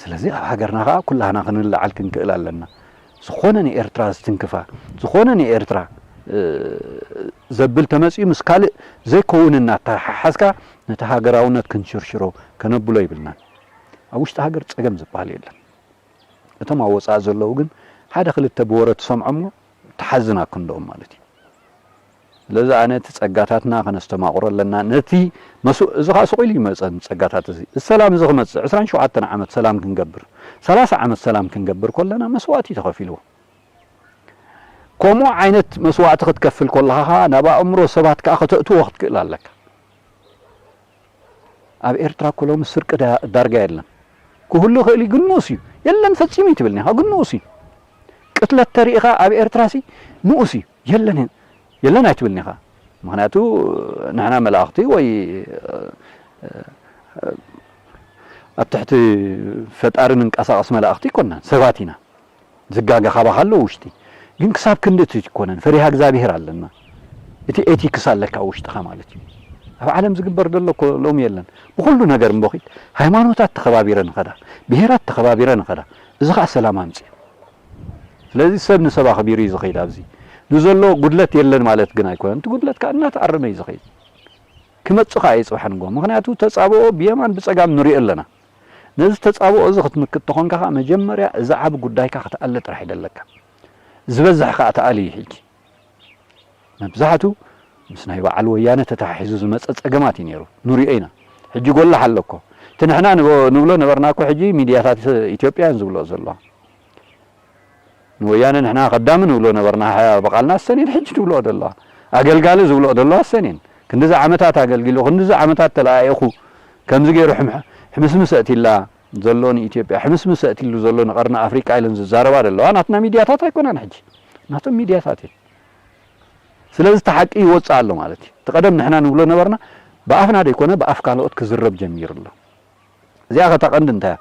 ስለዚ ኣብ ሃገርና ከኣ ኩላህና ክንለዓል ክንክእል ኣለና። ዝኾነ ንኤርትራ ዝትንክፋ፣ ዝኾነ ንኤርትራ፣ እ፣ ዘብል ተመጺኡ ምስ ካልእ ዘይከውን እናተሓሓዝካ ነቲ ሃገራውነት ክንሽርሽሮ ከነብሎ ይብልናን። ኣብ ውሽጢ ሃገር ጸገም ዝበሃል የለን። እቶም ኣብ ወጻኢ ዘለዉ ግን ሓደ ክልተ ብወረ ትሰምዖም እሞ ትሓዝን ኣክንዶኦም ማለት እዩ። ስለዚ ኣነ እቲ ጸጋታትና ከነስተማቕሮ ኣለና። ነቲ መስው-፣ እዚ ኸኣ ስቕ ኢሉ ይመጸን ጸጋታት እዚ። እዚ ሰላም እዚ ክመጽእ ዕስራን ሸውዓተን ዓመት ሰላም ክንገብር፣ ሰላሳ ዓመት ሰላም ክንገብር ከለና መስዋእቲ ተኸፊልዎ። ከምኡ ዓይነት መስዋእቲ ክትከፍል ከለኻ ኸኣ ናብ ኣእምሮ ሰባት ከኣ ከተእትዎ ክትክእል ኣለካ። ኣብ ኤርትራ እኮ ሎሚ ስርቂ ዳ-፣ ዳርጋ የለን። ክህሉ ይኽእል እዩ፣ ግን ንኡስ እዩ። የለን ፈጺሙ ኣይትብልኒ ኢኻ፣ ግን ንኡስ እዩ። ቅትለት ተሪኢኻ ኣብ ኤርትራሲ ንኡስ እዩ። የለን፣ የለን ኣይትብልኒ ኢኻ። ምኽንያቱ ንሕና መላእኽቲ ወይ፣ እ፣ እ፣ ኣብ ትሕቲ ፈጣሪ ንንቀሳቐስ መላእኽቲ ኣይኮናን፣ ሰባት ኢና። ዝጋገ ካባኻ ኣሎ ውሽጢ። ግን ክሳብ ክንዲ እቲ ኣይኮነን፣ ፈሪሃ እግዚኣብሄር ኣለና። እቲ ኤቲክስ ኣለካ ውሽጥኻ ማለት እዩ። ኣብ ዓለም ዝግበር ዘሎ እኮ ሎሚ የለን። ብኹሉ ነገር እምበኺት ሃይማኖታት ተኸባቢረ ንኸዳ፣ ብሄራት ተኸባቢረ ንኸዳ። እዚ ኸኣ ሰላም ኣምጽእ። ስለዚ ሰብ ንሰብ ኣኽቢሩ እዩ ዝኸይድ። ኣብዚ ንዘሎ ጉድለት የለን ማለት ግን ኣይኮነን። እቲ ጉድለት ከኣ እናተኣረመ እዩ ዝኸይድ። ክመጽእ ከኣ እዩ ጽባሕ ንግሆ። ምኽንያቱ ተጻብኦ ብየማን ብጸጋም ንሪኦ ኣለና። ነዚ ተጻብኦ እዚ ክትምክት ተኾንካ ከኣ መጀመርያ እዚ ዓቢ ጉዳይካ ክትኣሊ ጥራሕ እዩ ደለካ። ዝበዝሕ ከኣ ተኣሊ እዩ ሕጂ። መብዛሕቱ ምስ ናይ በዓል ወያነ ተተሓሒዙ ዝመጸ ጸገማት እዩ ነይሩ። ንሪኦ ኢና። ሕጂ ጎላሕ ኣሎ እኮ። እቲ ንሕና ንብ-፣ ንብሎ ነበርና እኮ ሕጂ ሚድያታት ኢትዮጵያ እየን ዝብልኦ ዘለዋ። ንወያነ ንሕና ከዳሚ ንብሎ ነበርና፣ ሐ-፣ ብቓልና ኣሰኔን ሕጂ ዝብልኦ ዘለዋ። ኣገልጋሊ ዝብልኦ ዘለዋ ኣሰኔን። ክንዲዚ ዓመታት ኣገልጊሉ፣ ክንዲዚ ዓመታት ተለኣኢኹ፣ ከምዚ ገይሩ ሕም-፣ ሕምስምስ ኣእቲላ ዘሎ ንኢትዮጵያ፣ ሕምስምስ ኣእቲሉ ዘሎ ንቐርኒ ኣፍሪቃ ኢለን ዝዛረባ ዘለዋ ናትና ሚድያታት ኣይኮናን ሕጂ። ናቶም ሚድያታት እየን። ስለዚ እቲ ሓቂ ይወጽእ ኣሎ ማለት እዩ። እቲ ቀደም ንሕና ንብሎ ነበርና፣ ብኣፍና ደይኮነ፣ ብኣፍ ካልኦት ክዝረብ ጀሚሩ ኣሎ። እዚኣ ከታ ቀንዲ እንታይ እያ?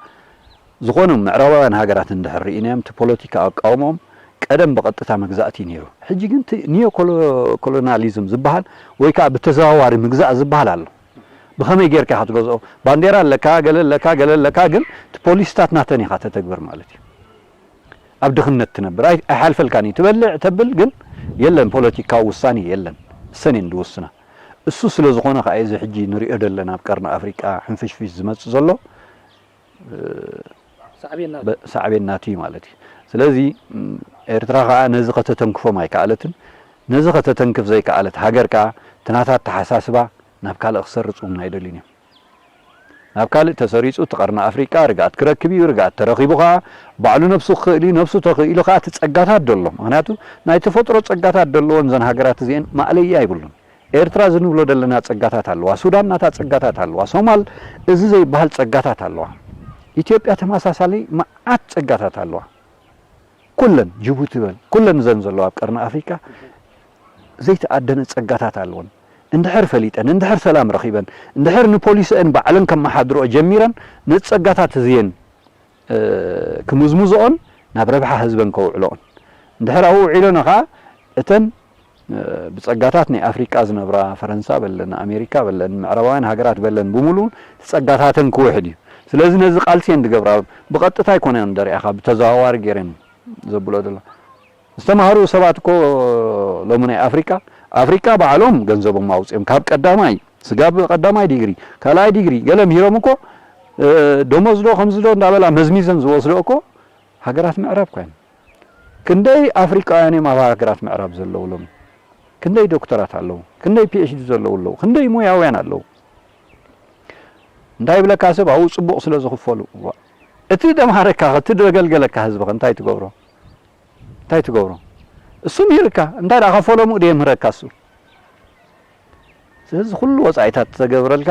ዝኾኑ ምዕራባውያን ሃገራት እንድሕር ርኢናዮም፣ እቲ ፖለቲካ ኣቃውሞኦም ቀደም ብቐጥታ መግዛእቲ እዩ ነይሩ። ሕጂ ግን እቲ ኒዮ ኮሎ-፣ ኮሎናሊዝም ዝበሃል ወይ ከኣ ብተዘዋዋሪ ምግዛእ ዝበሃል ኣሎ። ብኸመይ ጌርካ ኢኻ ትገዝኦ? ባንዴራ ኣለካ፣ ገለ ኣለካ፣ ገለ ኣለካ፣ ግን እቲ ፖሊሲታት ናተን ኢኻ ተተግብር ማለት እዩ። ኣብ ድኽነት ትነብር። ኣይ-፣ ኣይሓልፈልካን እዩ። ትበልዕ፣ ተብል፣ ግን የለን፣ ፖለቲካዊ ውሳኔ የለን። እሰን እየን ዝውስና። እሱ ስለ ዝኾነ ከኣ እዚ ሕጂ ንሪኦ ዘለና ኣብ ቀርኒ ኣፍሪቃ ሕንፍሽፍሽ ዝመጽእ ዘሎ፣ እ፣ ሳዕቤን ናቱ። በ-፣ ሳዕቤን ናቱ እዩ ማለት እዩ። ስለዚ፣ ም፣ ኤርትራ ከኣ ነዚ ከተተንክፎም ኣይከኣለትን። ነዚ ከተተንክፍ ዘይከኣለት ሃገር ከኣ እቲ ናታ ኣተሓሳስባ ናብ ካልእ ክሰርጽ እውን ኣይደልዩን እዮም። ናብ ካልእ ተሰሪጹ እቲ ቀርኒ ኣፍሪቃ ርግኣት ክረክብ እዩ። ርግኣት ተረኺቡ ከኣ ባዕሉ ነብሱ ክኽእል እዩ። ነብሱ ተኽኢሉ ከኣ እቲ ጸጋታት ደሎ። ምኽንያቱ ናይ ተፈጥሮ ጸጋታት ደለወን እዘን ሃገራት እዚአን ማእለያ ኣይብሉን። ኤርትራ እዚ ንብሎ ዘለና ጸጋታት ኣለዋ። ሱዳን ናታ ጸጋታት ኣለዋ። ሶማል እዚ ዘይበሃል ጸጋታት ኣለዋ። ኢትዮጵያ ተመሳሳሊ መዓት ጸጋታት ኣለዋ። ኩለን ጅቡቲ በል፣ ኩለን እዘን ዘለዋ ኣብ ቀርኒ ኣፍሪቃ ዘይተኣደነ ጸጋታት ኣለወን። እንድሕር ፈሊጠን፣ እንድሕር ሰላም ረኺበን፣ እንድሕር ንፖሊሲአን ባዕለን ከመሓድርኦ ጀሚረን፣ ነቲ ጸጋታት እዚየን፣ እ፣ ክምዝምዝኦን ናብ ረብሓ ህዝበን ከውዕልኦን። እንድሕር ኣብኡ ውዒለንኦ ከኣ እተን፣ እ፣ ብጸጋታት ናይ ኣፍሪቃ ዝነብራ ፈረንሳ በለን፣ ኣሜሪካ በለን፣ ምዕራባውያን ሃገራት በለን ብምሉኡ እቲ ጸጋታተን ክውሕድ እዩ። ስለዚ ነዚ ቃልሲ እየን ዝገብራ። ብቐጥታ ኣይኮነን ደሪኣኻ፣ ብተዘዋዋሪ ገይረን ዘብሎ ዘሎ። ዝተማህሩ ሰባት እኮ ሎሚ ናይ ኣፍሪቃ፣ ኣፍሪቃ ባዕሎም ገንዘቦም ኣውፅኦም ካብ ቀዳማይ ስጋብ ቀዳማይ ዲግሪ፣ ካልኣይ ዲግሪ ገለ ምሂሮም እኮ፣ እ፣ ደሞዝ ዶ ከምዚ ዶ እንዳበላ መዝሚዘን ዝወስዶ እኮ ሃገራት ምዕራብ ኮይን። ክንደይ ኣፍሪቃውያን እዮም ኣብ ሃገራት ምዕራብ ዘለዉ ሎሚ? ክንደይ ዶክተራት ኣለዉ? ክንደይ ፒ ኤች ዲ ዘለዉ ኣለዉ? ክንደይ ሞያውያን ኣለዉ? እንታይ ይብለካ ሰብ ኣብኡ ጽቡቕ ስለ ዝኽፈሉ። እዋ፣ እቲ ደምሃረካ፣ እቲ ደገልገለካ ህዝቢ ከ እንታይ ትገብሮ? እንታይ ትገብሮ? እሱ ምሂርካ፣ እንታይ ደኣ ከፈሎምኡ ድየ ምህረካ እሱ? ስለዚ ኩሉ ወጻኢታት ተገብረልካ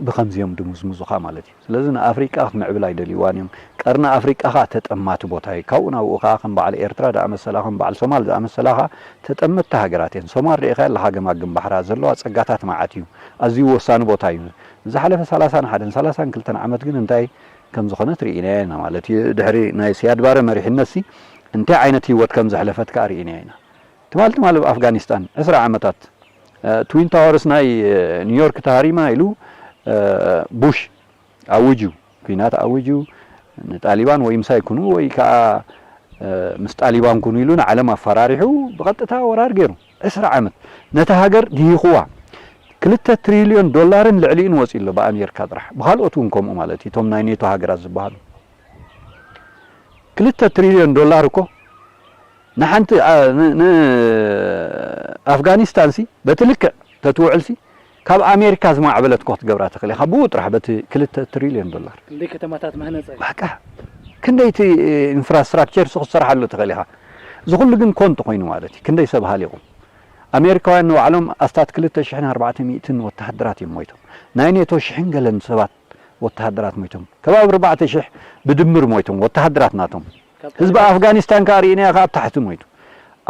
ብከምዚኦም ድምዝምዙኻ ማለት እዩ። ስለዚ ንኣፍሪቃ ክትምዕብል ኣይደልይዋን እዮም። ቀርኒ ኣፍሪቃ ኸኣ ተጠማቲ ቦታ እዩ። ካብኡ ናብኡ ኸኣ ከም በዓል ኤርትራ ዝኣመሰላ፣ ከም በዓል ሶማል ዝኣመሰላ ኸኣ ተጠመትቲ ሃገራት እየን። ሶማል ርኢኻያ ኣለኻ፣ ገማግም ባሕራ ዘለዋ ጸጋታት መዓት እዩ። ኣዝዩ ወሳኒ ቦታ እዩ። ዝሓለፈ ሰላሳን ሓደን ሰላሳን ክልተን ዓመት ግን እንታይ ከም ዝኾነት ርኢናዮ ኢና ማለት እዩ። ድሕሪ ናይ ሲያድ ባረ መሪሕነትሲ እንታይ ዓይነት ህይወት ከም ዘሕለፈት ከኣ ርኢናዮ ኢና። ትማል ትማል ኣብ ኣፍጋኒስታን ዕስራ ዓመታት ትዊን ታወርስ ናይ ኒውዮርክ ተሃሪማ ኢሉ ቡሽ ኣውጁ፣ ኲናት ኣውጁ፣ ንጣሊባን ወይ ምሳይ ኩኑ ወይ ከዓ ምስ ጣሊባን ኩኑ ኢሉ ንዓለም ኣፈራሪሑ ብቐጥታ ወራር ገይሩ። ዕስራ ዓመት ነታ ሃገር ድሂኽዋ። ክልተ ትሪልዮን ዶላርን ልዕሊኡን ወፂኡ ኣሎ ብኣሜሪካ ጥራሕ፣ ብካልኦት እውን ከምኡ ማለት እዩ። እቶም ናይ ኔቶ ሃገራት ዝበሃሉ ክልተ ትሪልዮን ዶላር እኮ ንሓንቲ ንኣፍጋኒስታንሲ በቲ ልክዕ ተትውዕልሲ ካብ ኣሜሪካ ዝማዕበለት እኮ ክትገብራ ትኽእል ኢኻ። ብኡ ጥራሕ በቲ ክልተ ትሪልዮን ዶላር ክንደይ ከተማታት መህነፀ ባቃ ክንደይቲ ኢንፍራስትራክቸር ሱ ክትሰርሓሉ ትኽእል ኢኻ። እዚ ኩሉ ግን ኮንቱ ኮይኑ ማለት እዩ። ክንደይ ሰብ ሃሊቑ። ኣሜሪካውያን ንባዕሎም ኣስታት ክልተ ሽሕን ኣርባዕተ ሚእትን ወተሃደራት እዮም ሞይቶም። ናይ ኔቶ ሽሕን ገለን ሰባት ወተሃደራት ሞይቶም። ከባቢ ኣርባዕተ ሽሕ ብድምር ሞይቶም ወተሃደራት ናቶም። ህዝቢ ኣፍጋኒስታን ከኣ ርኢናዮ ከኣ ኣብ ታሕቲ ሞይቱ።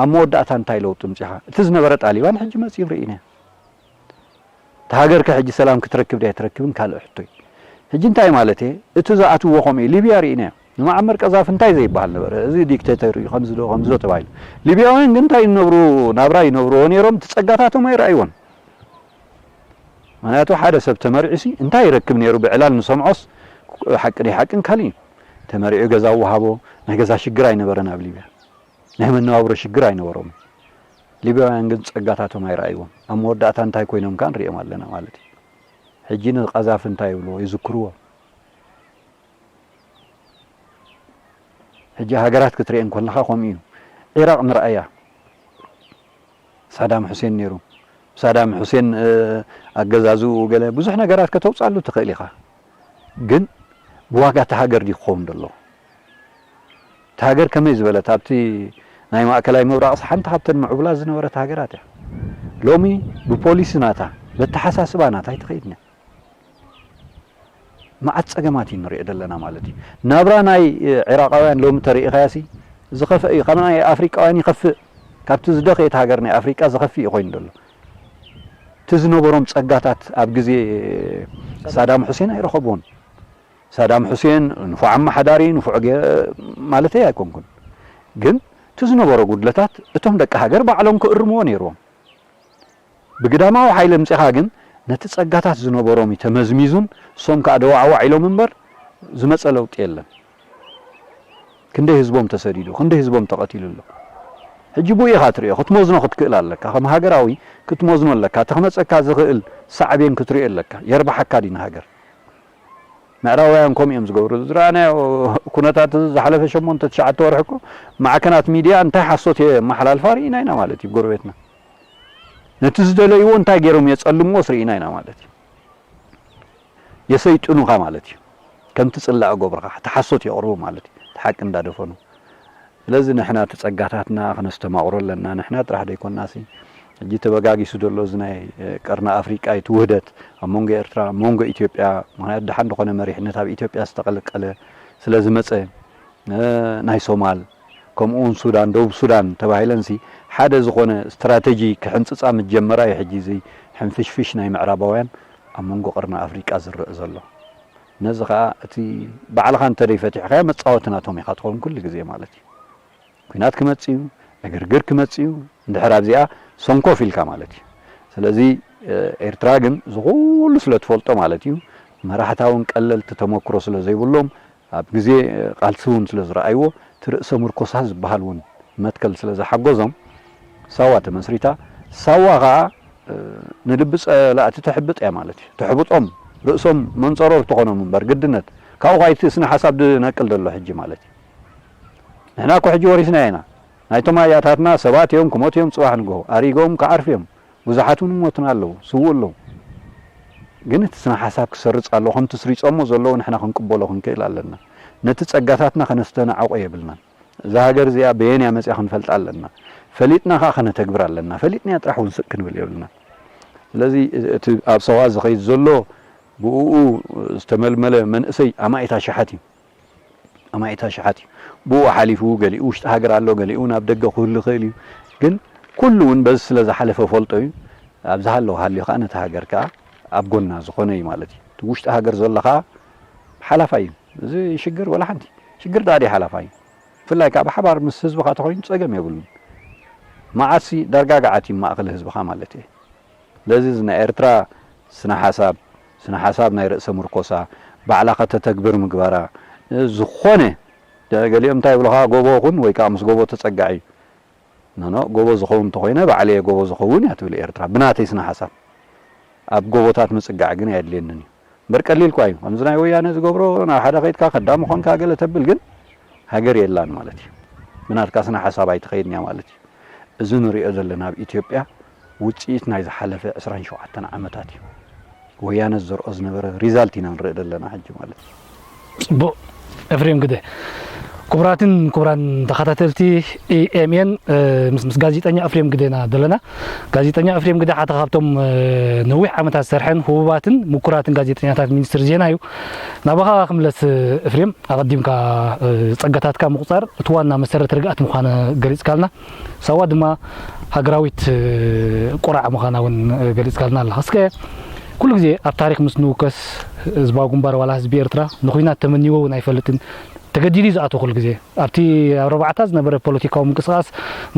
ኣብ መወዳእታ እንታይ ለውጢ ምጺኻ? እቲ ዝነበረ ጣሊባን ሕጂ መጺኡ ርኢናዮ። እታ ሃገር ከ ሕጂ ሰላም ክትረክብ ድያ ኣይትረክብን ካልእ ሕቶ እዩ። ሕጂ እንታይ ማለት እየ? እቲ ዝኣትዎ ከምኡ እዩ። ሊብያ ርኢናዮ። ንመዓመር ቀዛፊ እንታይ ዘይበሃል ነበረ? እዚ ዲክቴተር እዩ፣ ከምዚ ዶ ከምዚ ዶ ተባሂሉ። ሊብያውያን ግን እንታይ ይነብሩ ናብራ ይነብርዎ ነይሮም፣ እቲ ጸጋታቶም ኣይረኣይዎን። ምኽንያቱ ሓደ ሰብ ተመሪዑሲ እንታይ ይረክብ ነይሩ ብዕላል ንሰምዖስ ሓቂ ደይ ሓቅን ካልእ እዩ። ተመሪዑ ገዛ ወሃቦ ናይ ገዛ ሽግር ኣይነበረን ኣብ ሊብያ። ናይ መነባብሮ ሽግር ኣይነበሮም። ሊብያውያን ግን ጸጋታቶም ኣይረኣይዎም። ኣብ መወዳእታ እንታይ ኮይኖም ከኣ ንሪኦም ኣለና ማለት እዩ። ሕጂ ንቐዛፊ እንታይ ይብልዎ ይዝክርዎ። ሕጂ ሃገራት ክትሪኤን ከለኻ ከምኡ እዩ። ዒራቕ ንርኣያ። ሳዳም ሑሴን ነይሩ። ሳዳም ሑሴን ኣገዛዝኡ ገለ ብዙሕ ነገራት ከተውፅኣሉ ትኽእል ኢኻ። ግን ብዋጋ እታ ሃገር ድዩ ክኸውን ዘሎ? እታ ሃገር ከመይ ዝበለት ኣብቲ ናይ ማእከላይ ምብራቕስ ሓንቲ ካብተን ምዕቡላት ዝነበረት ሃገራት እያ። ሎሚ ብፖሊሲ ናታ፣ በተሓሳስባ ናታ ኣይትኸይድን እያ። መዓት ጸገማት እዩ ንሪኦ ዘለና ማለት እዩ። ናብራ ናይ ዒራቓውያን ሎሚ ተሪኢኻያሲ ዝኸፍአ እዩ። ካብ ናይ ኣፍሪቃውያን ይኸፍእ። ካብቲ ዝደኸየት ሃገር ናይ ኣፍሪቃ ዝኸፍእ እዩ ኮይኑ ዘሎ። እቲ ዝነበሮም ጸጋታት ኣብ ግዜ ሳዳም ሑሴን ኣይረኸብዎን። ሳዳም ሑሴን ንፉዕ ኣመሓዳሪ ንፉዕ ማለተይ ኣይኮንኩን፣ ግን እቲ ዝነበሮ ጉድለታት እቶም ደቂ ሃገር ባዕሎም ክእርምዎ ነይርዎም። ብግዳማዊ ሓይሊ ኣምጺኻ ግን ነቲ ጸጋታት ዝነበሮም እዩ ተመዝሚዙን እሶም ከኣ ደዋዕዋዕ ኢሎም እምበር ዝመጸ ለውጢ የለን። ክንደይ ህዝቦም ተሰዲዱ፣ ክንደይ ህዝቦም ተቐቲሉ ኣሎ። ሕጂ ብኡ ኢኻ ትሪኦ፣ ክትመዝኖ ክትክእል ኣለካ። ከም ሃገራዊ ክትመዝኖ ኣለካ። እቲ ክመጸካ ዝኽእል ሳዕቤን ክትሪኦ ኣለካ። የርብሓካ ድዩ ንሃገር? ምዕራባውያን ከምኡ እዮም ዝገብሩ። ዝረኣናዮ ኩነታት እዚ ዝሓለፈ ሸሞንተ ትሽዓተ ወርሒ እኮ ማዕከናት ሚድያ እንታይ ሓሶት የመሓላልፋ ርኢና ኢና ማለት እዩ። ጎረቤትና ነቲ ዝደለይዎ እንታይ ገይሮም የጸልምዎስ ርኢና ኢና ማለት እዩ። የሰይጥኑኻ ማለት እዩ። ከምቲ ጽላእ ገብርኻ እቲ ሓሶት የቕርቡ ማለት እዩ። እቲ ሓቂ እንዳደፈኑ ስለዚ ንሕና እቲ ጸጋታትና ክነስተማቕሮ ኣለና። ንሕና ጥራሕ ደይኮናሲ ሕጂ ተበጋጊሱ ዘሎ እዚ ናይ ቀርኒ ኣፍሪቃ እቲ ውህደት ኣብ መንጎ ኤርትራ፣ ኣብ መንጎ ኢትዮጵያ፣ ምኽንያቱ ደሓን ዝኾነ መሪሕነት ኣብ ኢትዮጵያ ዝተቐለቀለ ስለ ዝመጸ፣ ናይ ሶማል፣ ከምኡ እውን ሱዳን፣ ደቡብ ሱዳን ተባሂለንሲ ሓደ ዝኾነ ስትራተጂ ክሕንጽጻ ምስ ጀመራ እዩ ሕጂ እዚ ሕንፍሽፍሽ ናይ ምዕራባውያን ኣብ መንጎ ቀርኒ ኣፍሪቃ ዝረአ ዘሎ። ነዚ ኸኣ እቲ ባዕልኻ እንተ ደይፈቲሕካዮ መጻወቲ ናቶም ኢኻ ትኸውን ኩሉ ግዜ ማለት እዩ። ኲናት ክመጽእ እዩ፣ ዕግርግር ክመጽእ እዩ፣ እንድሕር ኣብዚኣ ሰንኮፍ ኢልካ ማለት እዩ። ስለዚ ኤርትራ ግን እዚ ኩሉ ስለ ትፈልጦ ማለት እዩ፣ መራሕታ እውን ቀለልቲ ተመክሮ ስለ ዘይብሎም ኣብ ግዜ ቃልሲ እውን ስለ ዝረኣይዎ እቲ ርእሰ ምርኮሳ ዝበሃል እውን መትከል ስለ ዝሓገዞም ሳዋ ተመስሪታ። ሳዋ ኸኣ ንልቢ ጸላእቲ ተሕብጥ እያ ማለት እዩ። ተሕብጦም ርእሶም መንጸሮር ትኾኖም እምበር ግድነት ካብኡ ኸኣ እቲ ስነ ሓሳብ ዝነቅል ዘሎ ሕጂ ማለት እዩ። ንሕና እኮ ሕጂ ወሪስናዮ ኢና። ናይቶም ኣያታትና ሰባት እዮም ክሞቱ እዮም ጽባሕ ንግሆ ኣሪጎም ክዓርፉ እዮም። ብዙሓት እውን ይሞቱና ኣለዉ፣ ስውእ ኣለዉ። ግን እቲ ስነ ሓሳብ ክሰርጽ ኣለዎ ከምቲ ስሪጾሞ ዘለዉ ንሕና ክንቅበሎ ክንክእል ኣለና። ነቲ ጸጋታትና ከነስተናዕቆ የብልናን። እዛ ሃገር እዚኣ በየን እያ መጺኣ ክንፈልጣ ኣለና። ፈሊጥና ከኣ ከነተግብር ኣለና። ፈሊጥናያ ጥራሕ እውን ስቅ ክንብል የብልናን። ስለዚ እቲ ኣብ ሰዋ ዝኸይድ ዘሎ ብእኡ ዝተመልመለ መንእሰይ ኣማኢት ኣሽሓት እዩ። ኣማኢት ኣሽሓት እዩ። ብኡ ሓሊፉ ገሊኡ ውሽጢ ሃገር ኣሎ፣ ገሊኡ ናብ ደገ ክህሉ ይኽእል እዩ። ግን ኩሉ እውን በዚ ስለ ዝሓለፈ ፈልጦ እዩ። ኣብ ዝሃለወ ሃልዩ ከዓ ነቲ ሃገር ከዓ ኣብ ጎና ዝኾነ እዩ ማለት እዩ። እቲ ውሽጢ ሃገር ዘሎ ከዓ ሓላፋይ እዩ። እዚ ሽግር ወላ ሓንቲ ሽግር ዳኣ ሓላፋይ እዩ። ብፍላይ ከዓ ብሓባር ምስ ህዝብኻ ተኾይኑ ጸገም የብሉን። መዓትሲ ዳርጋ ገዓት እዩ ማእኸል ህዝብኻ ማለት እየ። ስለዚ እዚ ናይ ኤርትራ ስነ ሓሳብ፣ ስነ ሓሳብ ናይ ርእሰ ምርኮሳ፣ ባዕላ ከተተግብር ምግባራ፣ ዝኾነ ገሊኦም እንታይ ይብሉኻ፣ ጎቦ ኩን ወይ ከዓ ምስ ጎቦ ተጸጋዕ እዩ። ኖ ኖ፣ ጎቦ ዝኸውን እንተኾይነ ባዕለየ ጎቦ ዝኸውን እያ ትብል ኤርትራ፣ ብናተይ ስነ ሓሳብ። ኣብ ጎቦታት ምጽጋዕ ግን ኣየድልየንን እዩ። እምበር ቀሊል እኳ እዩ። ከምዚ ናይ ወያነ ዝገብሮ ናብ ሓደ ከይድካ ከዳሚ ኾንካ ገለ ተብል ግን ሃገር የላን ማለት እዩ። ብናትካ ስነ ሓሳብ ኣይትኸይድን እያ ማለት እዩ። እዚ ንሪኦ ዘለና ኣብ ኢትዮጵያ ውጽኢት ናይ ዝሓለፈ ዕስራን ሸውዓተን ዓመታት እዩ። ወያነ ዝዘርኦ ዝነበረ ሪዛልት ኢና ንርኢ ዘለና ሕጂ ማለት እዩ። ጽቡቕ ኤፍሬም ግደ። ክቡራትን ክቡራን ተኸታተልቲ ኢኤምኤን፣ ምስ ምስ ጋዜጠኛ ኤፍሬም ግደ ኢና ዘለና። ጋዜጠኛ ኤፍሬም ግደ ሓደ ካብቶም ነዊሕ ዓመታት ዝሰርሐን ህቡባትን ምኩራትን ጋዜጠኛታት ሚኒስትሪ ዜና እዩ። ናባኻ ክምለስ ኤፍሬም፣ ኣቐዲምካ ጸጋታትካ ምቑጻር እቲ ዋና መሰረት ርግኣት ምዃነ ገሊጽካልና። ሳዋ ድማ ሃገራዊት ቁራዕ ምዃና እውን ገሊጽካልና ኣለኻ። እስከ ኩሉ ግዜ ኣብ ታሪኽ ምስ ንውከስ ህዝባዊ ግንባር ዋላ ህዝቢ ኤርትራ ንኹናት ተመኒዎ እውን ኣይፈልጥን። ተገዲዱ እዩ ዝኣትዎ ኩሉ ግዜ። ኣብቲ ኣብ ኣርባዕታ ዝነበረ ፖለቲካዊ ምንቅስቓስ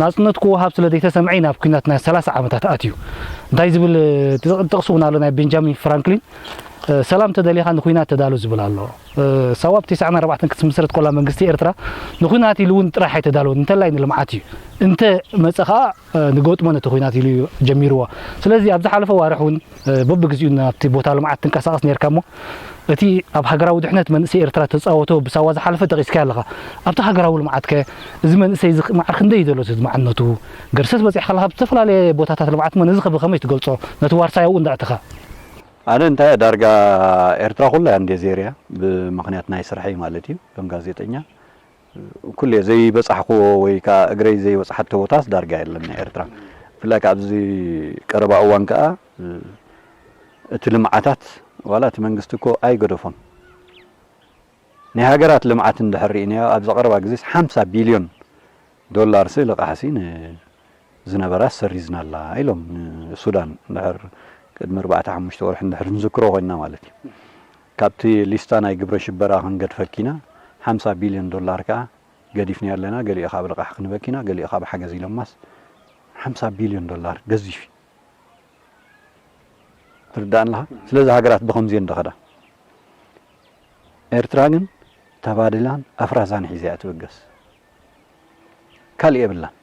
ናጽነት ክወሃብ ስለ ዘይተሰምዐ እዩ ናብ ኲናት ናይ ሰላሳ ዓመታት ኣትዩ። እንታይ ዝብል ጥቕሲ እውን ኣሎ ናይ ቤንጃሚን ፍራንክሊን፣ ሰላም ተደሊኻ ንኹናት ተዳሎ ዝብል ኣሎ። ሳዋ ኣብ ተስዓን ኣርባዕተን ክትምስረት ከላ መንግስቲ ኤርትራ ንኹናት ኢሉ እውን ጥራሕ ኣይተዳለወን፣ እንተላይ ንልምዓት እዩ። እንተ መጸ ኸኣ ንገጥሞ ነቲ ኹናት ኢሉ እዩ ጀሚርዎ። ስለዚ ኣብ ዝሓለፈ ዋርሕ እውን በብግዚኡ ናብቲ ቦታ ልምዓት ትንቀሳቐስ ነርካ እሞ እቲ ኣብ ሃገራዊ ድሕነት መንእሰይ ኤርትራ ተጻወቶ ብሳዋ ዝሓለፈ ጠቒስካዮ ኣለኻ። ኣብቲ ሃገራዊ ልምዓት ከ እዚ መንእሰይ እዚ ማዕረ ክንደይ እዩ ዘሎ ዝማዕነቱ? ገርሰት በጺሕካ ኣለኻ ኣብ ዝተፈላለየ ቦታታት ልምዓት እሞ ነዚ ከ ብኸመይ ትገልጾ? ነቲ ዋርሳይ ኣብኡ እንዳእተኻ። ኣነ እንታይ ዳርጋ ኤርትራ ኩላ እያ እንዴ ዜርያ ብምኽንያት ናይ ስርሐይ ማለት እዩ ከም ጋዜጠኛ ኩሌ ዘይበጻሕክዎ ወይ ከዓ እግረይ ዘይበጽሓቶ ቦታስ ዳርጋ የለን ናይ ኤርትራ። ብፍላይ ከዓ ኣብዚ ቀረባ እዋን ከዓ እቲ ልምዓታት ዋላ እቲ መንግስቲ እኮ ኣይገደፎን ናይ ሃገራት ልምዓት እንድሕር ርኢናዮ ኣብዚ ቀረባ ግዜስ ሓምሳ ቢልዮን ዶላር ሲ ልቓሕሲ ዝነበራ ሰሪዝናላ ኢሎም ንሱዳን እንድሕር ቅድሚ ኣርባዕተ ሓሙሽተ ወርሒ እንድሕር ንዝክሮ ኮይንና ማለት እዩ። ካብቲ ሊስታ ናይ ግብረ ሽበራ ክንገድፈኪና ሓምሳ ቢልዮን ዶላር ከዓ ገዲፍና ኣለና። ገሊኡ ካብ ልቓሕ ክንበኪና፣ ገሊኡ ካብ ሓገዝ ኢሎማስ ሓምሳ ቢልዮን ዶላር ገዚፍ እዩ። ትርዳእን ኣለኻ? ስለዚ ሃገራት ብኸምዚ እየን ዝኸዳ። ኤርትራ ግን ተባድላን ኣፍራዛን ሒዛ እያ ትብገስ። ካልእ የብላን።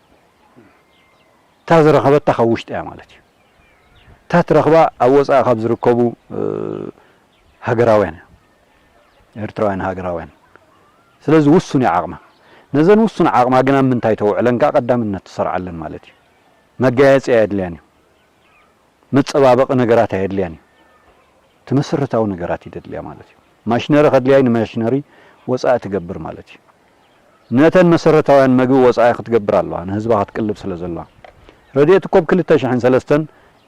እታ ዝረኸበታ ካብ ውሽጢ እያ ማለት እዩ። እታ ትረኽባ ኣብ ወፃኢ ካብ ዝርከቡ ሃገራውያን እያ። ኤርትራውያን ሃገራውያን። ስለዚ ውሱን እያ ዓቕማ። ነዘን ውሱን ዓቕማ ግን ኣብ ምንታይ ተውዕለን ከዓ ቀዳምነት ትሰርዓለን ማለት እዩ። መጋየፂ ኣየድልያን እዩ። መፀባበቒ ነገራት ኣየድልያን እዩ። እቲ መሰረታዊ ነገራት እዩ ደድልያ ማለት እዩ። ማሽነሪ ከድልያይ ንማሽነሪ ወፃኢ ትገብር ማለት እዩ። ነተን መሰረታውያን መግቢ ወፃኢ ክትገብር ኣለዋ ንህዝባ ክትቅልብ ስለ ዘለዋ። ረድኤት እኮ ብ ክልተ ሽሕን ሰለስተን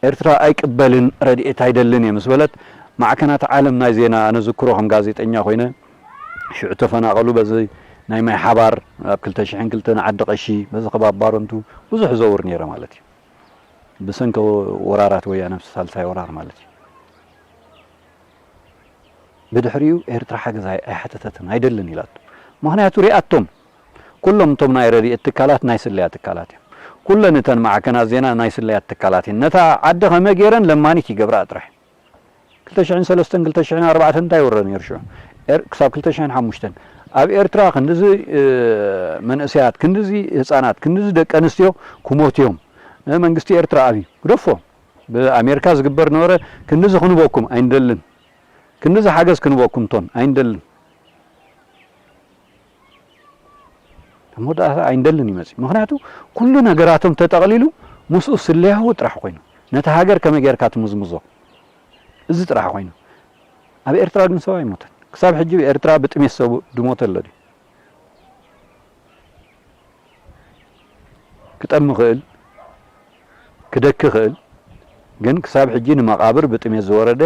ኤርትራ ኣይቅበልን ረድኤት ኣይደልን እየ ምስ በለት ማዕከናት ዓለም ናይ ዜና ኣነ ዝክሮ ከም ጋዜጠኛ ኮይነ ሽዑ ተፈናቐሉ በዚ ናይ ማይ ሓባር ኣብ ክልተ ሽሕን ክልተን ዓዲ ቀሺ በዚ ከባቢ ባረንቱ ብዙሕ ዘውር ነይረ ማለት እዩ። ብሰንኪ ወራራት ወያነ ሳልሳይ ወራር ማለት እዩ። ብድሕሪኡ ኤርትራ ሓገዝ ኣይሓተተትን ኣይደልን ኢላቶ። ምኽንያቱ ሪኣቶም ኩሎም እቶም ናይ ረድኤት ትካላት ናይ ስለያ ትካላት እዮም። ኩለን እተን ማዕከናት ዜና ናይ ስለያ ትካላት እየን። ነታ ዓዲ ከመይ ገይረን ለማኒት ይገብራ ጥራሕ። ክልተ ሽሕን ሰለስተን ክልተ ሽሕን ኣርባዕተን እንታይ ወረ ነይሩ ሽዑ ክሳብ ክልተ ሽሕን ሓሙሽተን ኣብ ኤርትራ ክንድዚ መንእሰያት ክንድዚ ህፃናት ክንድዚ ደቂ ኣንስትዮ ክሞቱ እዮም። መንግስቲ ኤርትራ ኣብዩ ግደፎ። ብኣሜሪካ ዝግበር ነበረ ክንድዚ ክንበኩም ኣይንደልን። ክንድዚ ሓገዝ ክንበኩም ቶን ኣይንደልን። መወዳእታ ኣይንደልን ይመፅእ። ምክንያቱ ኩሉ ነገራቶም ተጠቕሊሉ ምስኡ ስለያዎ ጥራሕ ኮይኑ ነቲ ሃገር ከመይ ጌርካ ትምዝምዞ እዚ ጥራሕ ኮይኑ። ኣብ ኤርትራ ግን ሰብ ኣይሞተን። ክሳብ ሕጂ ኤርትራ ብጥሜት ሰቡ ድሞተ ኣሎ ድዩ? ክጠሚ ክእል ክደኪ ክእል ግን ክሳብ ሕጂ ንመቓብር ብጥሜት ዝወረደ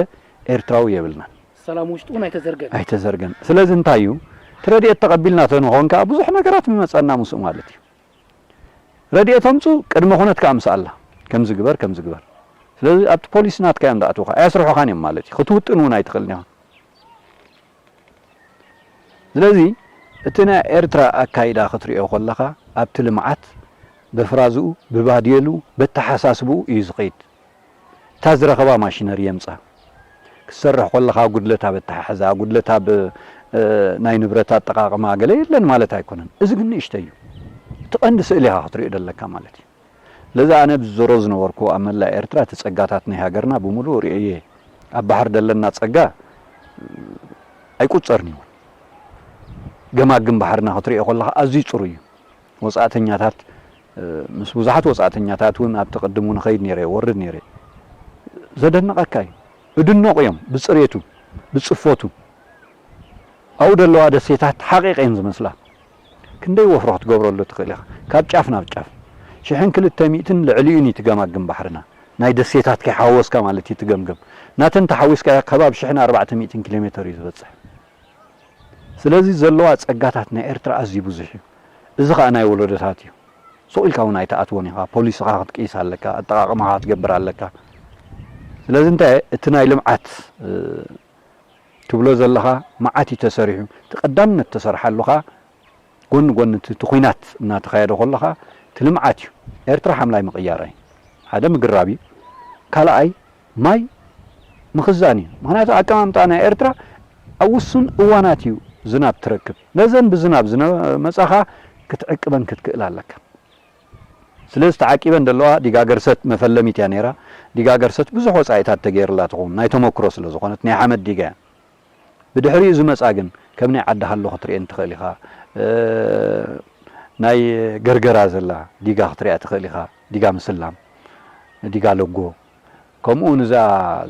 ኤርትራዊ የብልናን። ሰላም ውሽጡ እውን ኣይተዘርገን። ኣይተዘርገን። ስለዚ እንታይ እዩ፣ እቲ ረድኤት ተቐቢልና ተንኾን ከኣ ብዙሕ ነገራት ምመጸና ምስኡ ማለት እዩ። ረድኤት ኣምጹ፣ ቅድመ ኩነት ከኣ ምስ ኣላ፣ ከምዚ ግበር፣ ከምዚ ግበር። ስለዚ ኣብቲ ፖሊሲ ናትካ እዮም ዝኣትዉኻ፣ ኣያስርሑኻን እዮም ማለት እዩ። ክትውጥን እውን ኣይትኽእልን ኢኻ። ስለዚ እቲ ናይ ኤርትራ ኣካይዳ ክትሪኦ ከለኻ ኣብቲ ልምዓት በፍራዝኡ ብባድየሉ በተሓሳስብኡ እዩ ዝኸይድ። እታ ዝረኸባ ማሽነሪ የምጻ ክትሰርሕ ከለኻ ጉድለት ኣብ ኣተሓሕዛ፣ ጉድለት ኣብ ናይ ንብረት ኣጠቓቕማ ገለ የለን ማለት ኣይኮነን። እዚ ግን ንእሽተይ እዩ። እቲ ቀንዲ ስእሊ ኢኻ ክትሪኦ ደለካ ማለት እዩ። ስለዚ ኣነ ብዝዞሮ ዝነበርኩ ኣብ መላእ ኤርትራ እቲ ጸጋታት ናይ ሃገርና ብምሉእ ርእየ እየ። ኣብ ባሕር ደለና ጸጋ ኣይቁጸርን እዩ። ገማግም ባሕርና ክትሪኦ ከለኻ ኣዝዩ ጽሩይ እዩ። ወጻእተኛታት ምስ ብዙሓት ወጻእተኛታት እውን ኣብቲ ቅድም እውን እኸይድ ነይረ፣ እወርድ ነይረ። ዘደንቐካ እዩ። እድነቑ እዮም ብጽሬቱ፣ ብጽፈቱ። ኣብኡ ዘለዋ ደሴታት ሓቒቕ እየን ዝመስላ። ክንደይ ወፍሮ ክትገብረሉ ትኽእል ኢኻ? ካብ ጫፍ ናብ ጫፍ ሽሕን ክልተ ሚእትን ልዕሊኡን እዩ እቲ ገማግም ባሕርና። ናይ ደሴታት ከይሓወስካ ማለት እዩ እቲ ገምገም። ናተን ተሓዊስካ ከባቢ ሽሕን ኣርባዕተ ሚእትን ኪሎ ሜተር እዩ ዝበጽሕ። ስለዚ ዘለዋ ጸጋታት ናይ ኤርትራ ኣዝዩ ብዙሕ እዩ። እዚ ኸኣ ናይ ወለዶታት እዩ። ሱቕ ኢልካ እውን ኣይትኣትዎን ኢኻ። ፖሊስኻ ክትቅይስ ኣለካ፣ ኣጠቓቕማኻ ክትገብር ኣለካ። ስለዚ እንታይ እቲ ናይ ልምዓት ትብሎ ዘለኻ መዓት እዩ ተሰሪሑ። እቲ ቀዳምነት ተሰርሓሉ ኸኣ ጎኒ ጎኒ እቲ እቲ ኲናት እናተኻየደ ከሎ ኸኣ እቲ ልምዓት እዩ። ኤርትራ ሓምላይ ምቕያር እዩ። ሓደ ምግራብ እዩ። ካልኣይ ማይ ምኽዛን እዩ። ምኽንያቱ ኣቀማምጣ ናይ ኤርትራ ኣብ ውሱን እዋናት እዩ ዝናብ ትረክብ። ነዘን ብዝናብ ዝመጻኻ ክትዕቅበን ክትክእል ኣለካ። ስለዚ ተዓቂበን ዘለዋ ዲጋ ገርሰት መፈለሚት እያ ነይራ። ዲጋ ገርሰት ብዙሕ ወጻኢታት ተገይርላ ትኸውን ናይ ተመክሮ ስለ ዝኾነት ናይ ሓመድ ዲጋ እያ። ብድሕሪኡ ዝመጻ ግን ከም ናይ ዓዲ ሃሎ ክትርእየን ትኽእል ኢኻ። ናይ ገርገራ ዘላ ዲጋ ክትሪኣ ትኽእል ኢኻ። ዲጋ ምስላም፣ ዲጋ ለጎ። ከምኡ ንዛ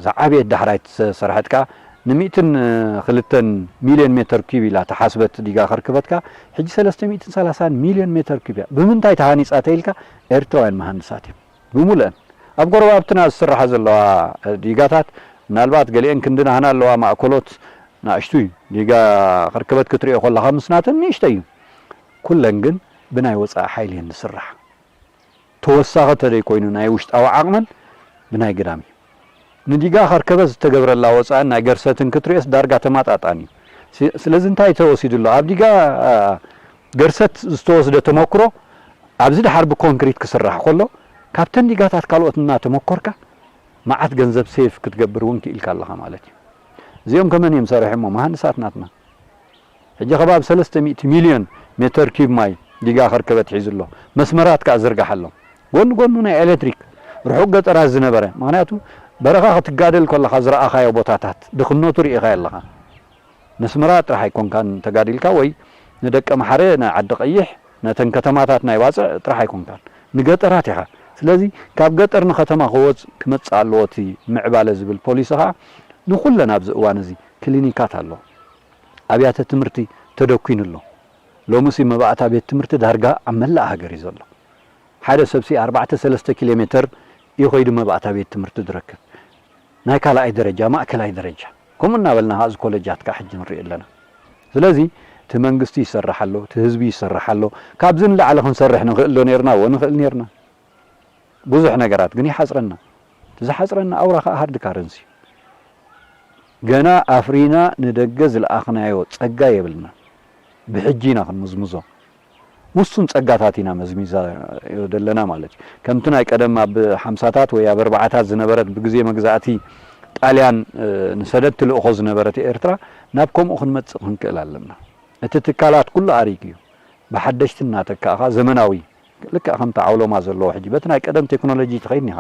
ዝዓበየት ዳሕራይ ዝተሰርሐት ከኣ ንሚእትን ክልተን ሚልዮን ሜተር ኪዩብ ኢላ ተሓስበት ዲጋ ከርክበትካ ሕጂ ሰለስተ ሚእትን ሰላሳን ሚልዮን ሜተር ኪዩብ እያ። ብምንታይ ተሃኒጻ ተይልካ ኤርትራውያን መሃንድሳት እዮም ብሙሉአን። ኣብ ጎረባብትና ዝስራሓ ዘለዋ ዲጋታት ምናልባት ገሊአን ክንዲ ናህና ኣለዋ ማእከሎት ናእሽቱ እዩ። ዲጋ ከርክበት ክትሪኦ ከለኻ ምስ ናተን ንእሽተይ እዩ። ኩለን ግን ብናይ ወጻኢ ሓይሊ እየን ዝስራሓ። ተወሳኺ ተደይ ኮይኑ ናይ ውሽጣዊ ዓቕመን ብናይ ግዳም እዩ። ንዲጋ ከርከበት ዝተገብረላ ወፃእን ናይ ገርሰትን ክትሪኦስ ዳርጋ ተማጣጣኒ እዩ። ስለዚ እንታይ ተወሲዱ ኣሎ? ኣብ ዲጋ ገርሰት ዝተወስደ ተመክሮ ኣብዚ ድሓር ብኮንክሪት ክስራሕ ከሎ ካብተን ዲጋታት ካልኦት እናተመኮርካ መዓት ገንዘብ ሴፍ ክትገብር እውን ክኢልካ ኣለኻ ማለት እዩ። እዚኦም ከመን እዮም ሰሪሖሞ? መሃንድሳት ናትና። ሕጂ ከባቢ ሰለስተ ሚእቲ ሚልዮን ሜተር ኪዩብ ማይ ዲጋ ከርከበት ሒዙ ኣሎ። መስመራት ከኣ ዝርጋሕ ኣሎ። ጎኒ ጎኑ ናይ ኤሌክትሪክ ርሑቕ ገጠራት ዝነበረ፣ ምኽንያቱ በረኻ ክትጋደል ከለኻ ዝረኣኻዮ ቦታታት ድኽነቱ ርኢኻዮ ኣለኻ። ነስመራ ጥራሕ ኣይኮንካን ተጋዲልካ ወይ ንደቀ ምሓረ ንዓዲ ቀይሕ ነተን ከተማታት ናይ ባጽዕ ጥራሕ ኣይኮንካን ንገጠራት ኢኻ። ስለዚ ካብ ገጠር ንከተማ ክወጽ ክመጽእ ኣለዎ እቲ ምዕባለ ዝብል ፖሊሲ ኸኣ ንኹለን ኣብዚ እዋን እዚ ክሊኒካት ኣሎ። ኣብያተ ትምህርቲ ተደኲኑ ኣሎ። ሎምሲ መባእታ ቤት ትምህርቲ ዳርጋ ኣብ መላእ ሃገር እዩ ዘሎ። ሓደ ሰብሲ ኣርባዕተ ሰለስተ ኪሎ ሜተር እዩ ከይዱ መባእታ ቤት ትምህርቲ ዝረክብ። ናይ ካልኣይ ደረጃ፣ ማእከላይ ደረጃ። ከምኡ እናበልና ከኣ እዚ ኮለጃት ከኣ ሕጂ ንርኢ ኣለና። ስለዚ እቲ መንግስቲ ይሰርሕ ኣሎ፣ እቲ ህዝቢ ይሰርሕ ኣሎ። ካብዚ ንላዕሊ ክንሰርሕ ንኽእል ዶ ኔርና? እወ ንኽእል ኔርና። ብዙሕ ነገራት ግን ይሓጽረና። እቲ ዝሓጽረና ኣውራ ከኣ ሃርድ ካረንሲ እዩ። ገና ኣፍሪና ንደገ ዝለኣኽናዮ ጸጋ የብልና። ብሕጂ ኢና ክንምዝምዞ። ውሱን ጸጋታት ኢና መዝሚዛዮ ዘለና ማለት እዩ። ከምቲ ናይ ቀደም ኣብ ሓምሳታት ወይ ኣብ ኣርባዓታት ዝነበረት ብግዜ መግዛእቲ ጣልያን ንሰደድ ትልእኾ ዝነበረት ኤርትራ ናብ ከምኡ ክንመጽእ ክንክእል ኣለና። እቲ ትካላት ኩሉ ኣሪጉ እዩ። ብሓደሽቲ እናተካእኻ ዘመናዊ ልክዕ ከምቲ ዓውሎማ ዘለዎ ሕጂ በቲ ናይ ቀደም ቴክኖሎጂ ትኸይድ ኢኻ።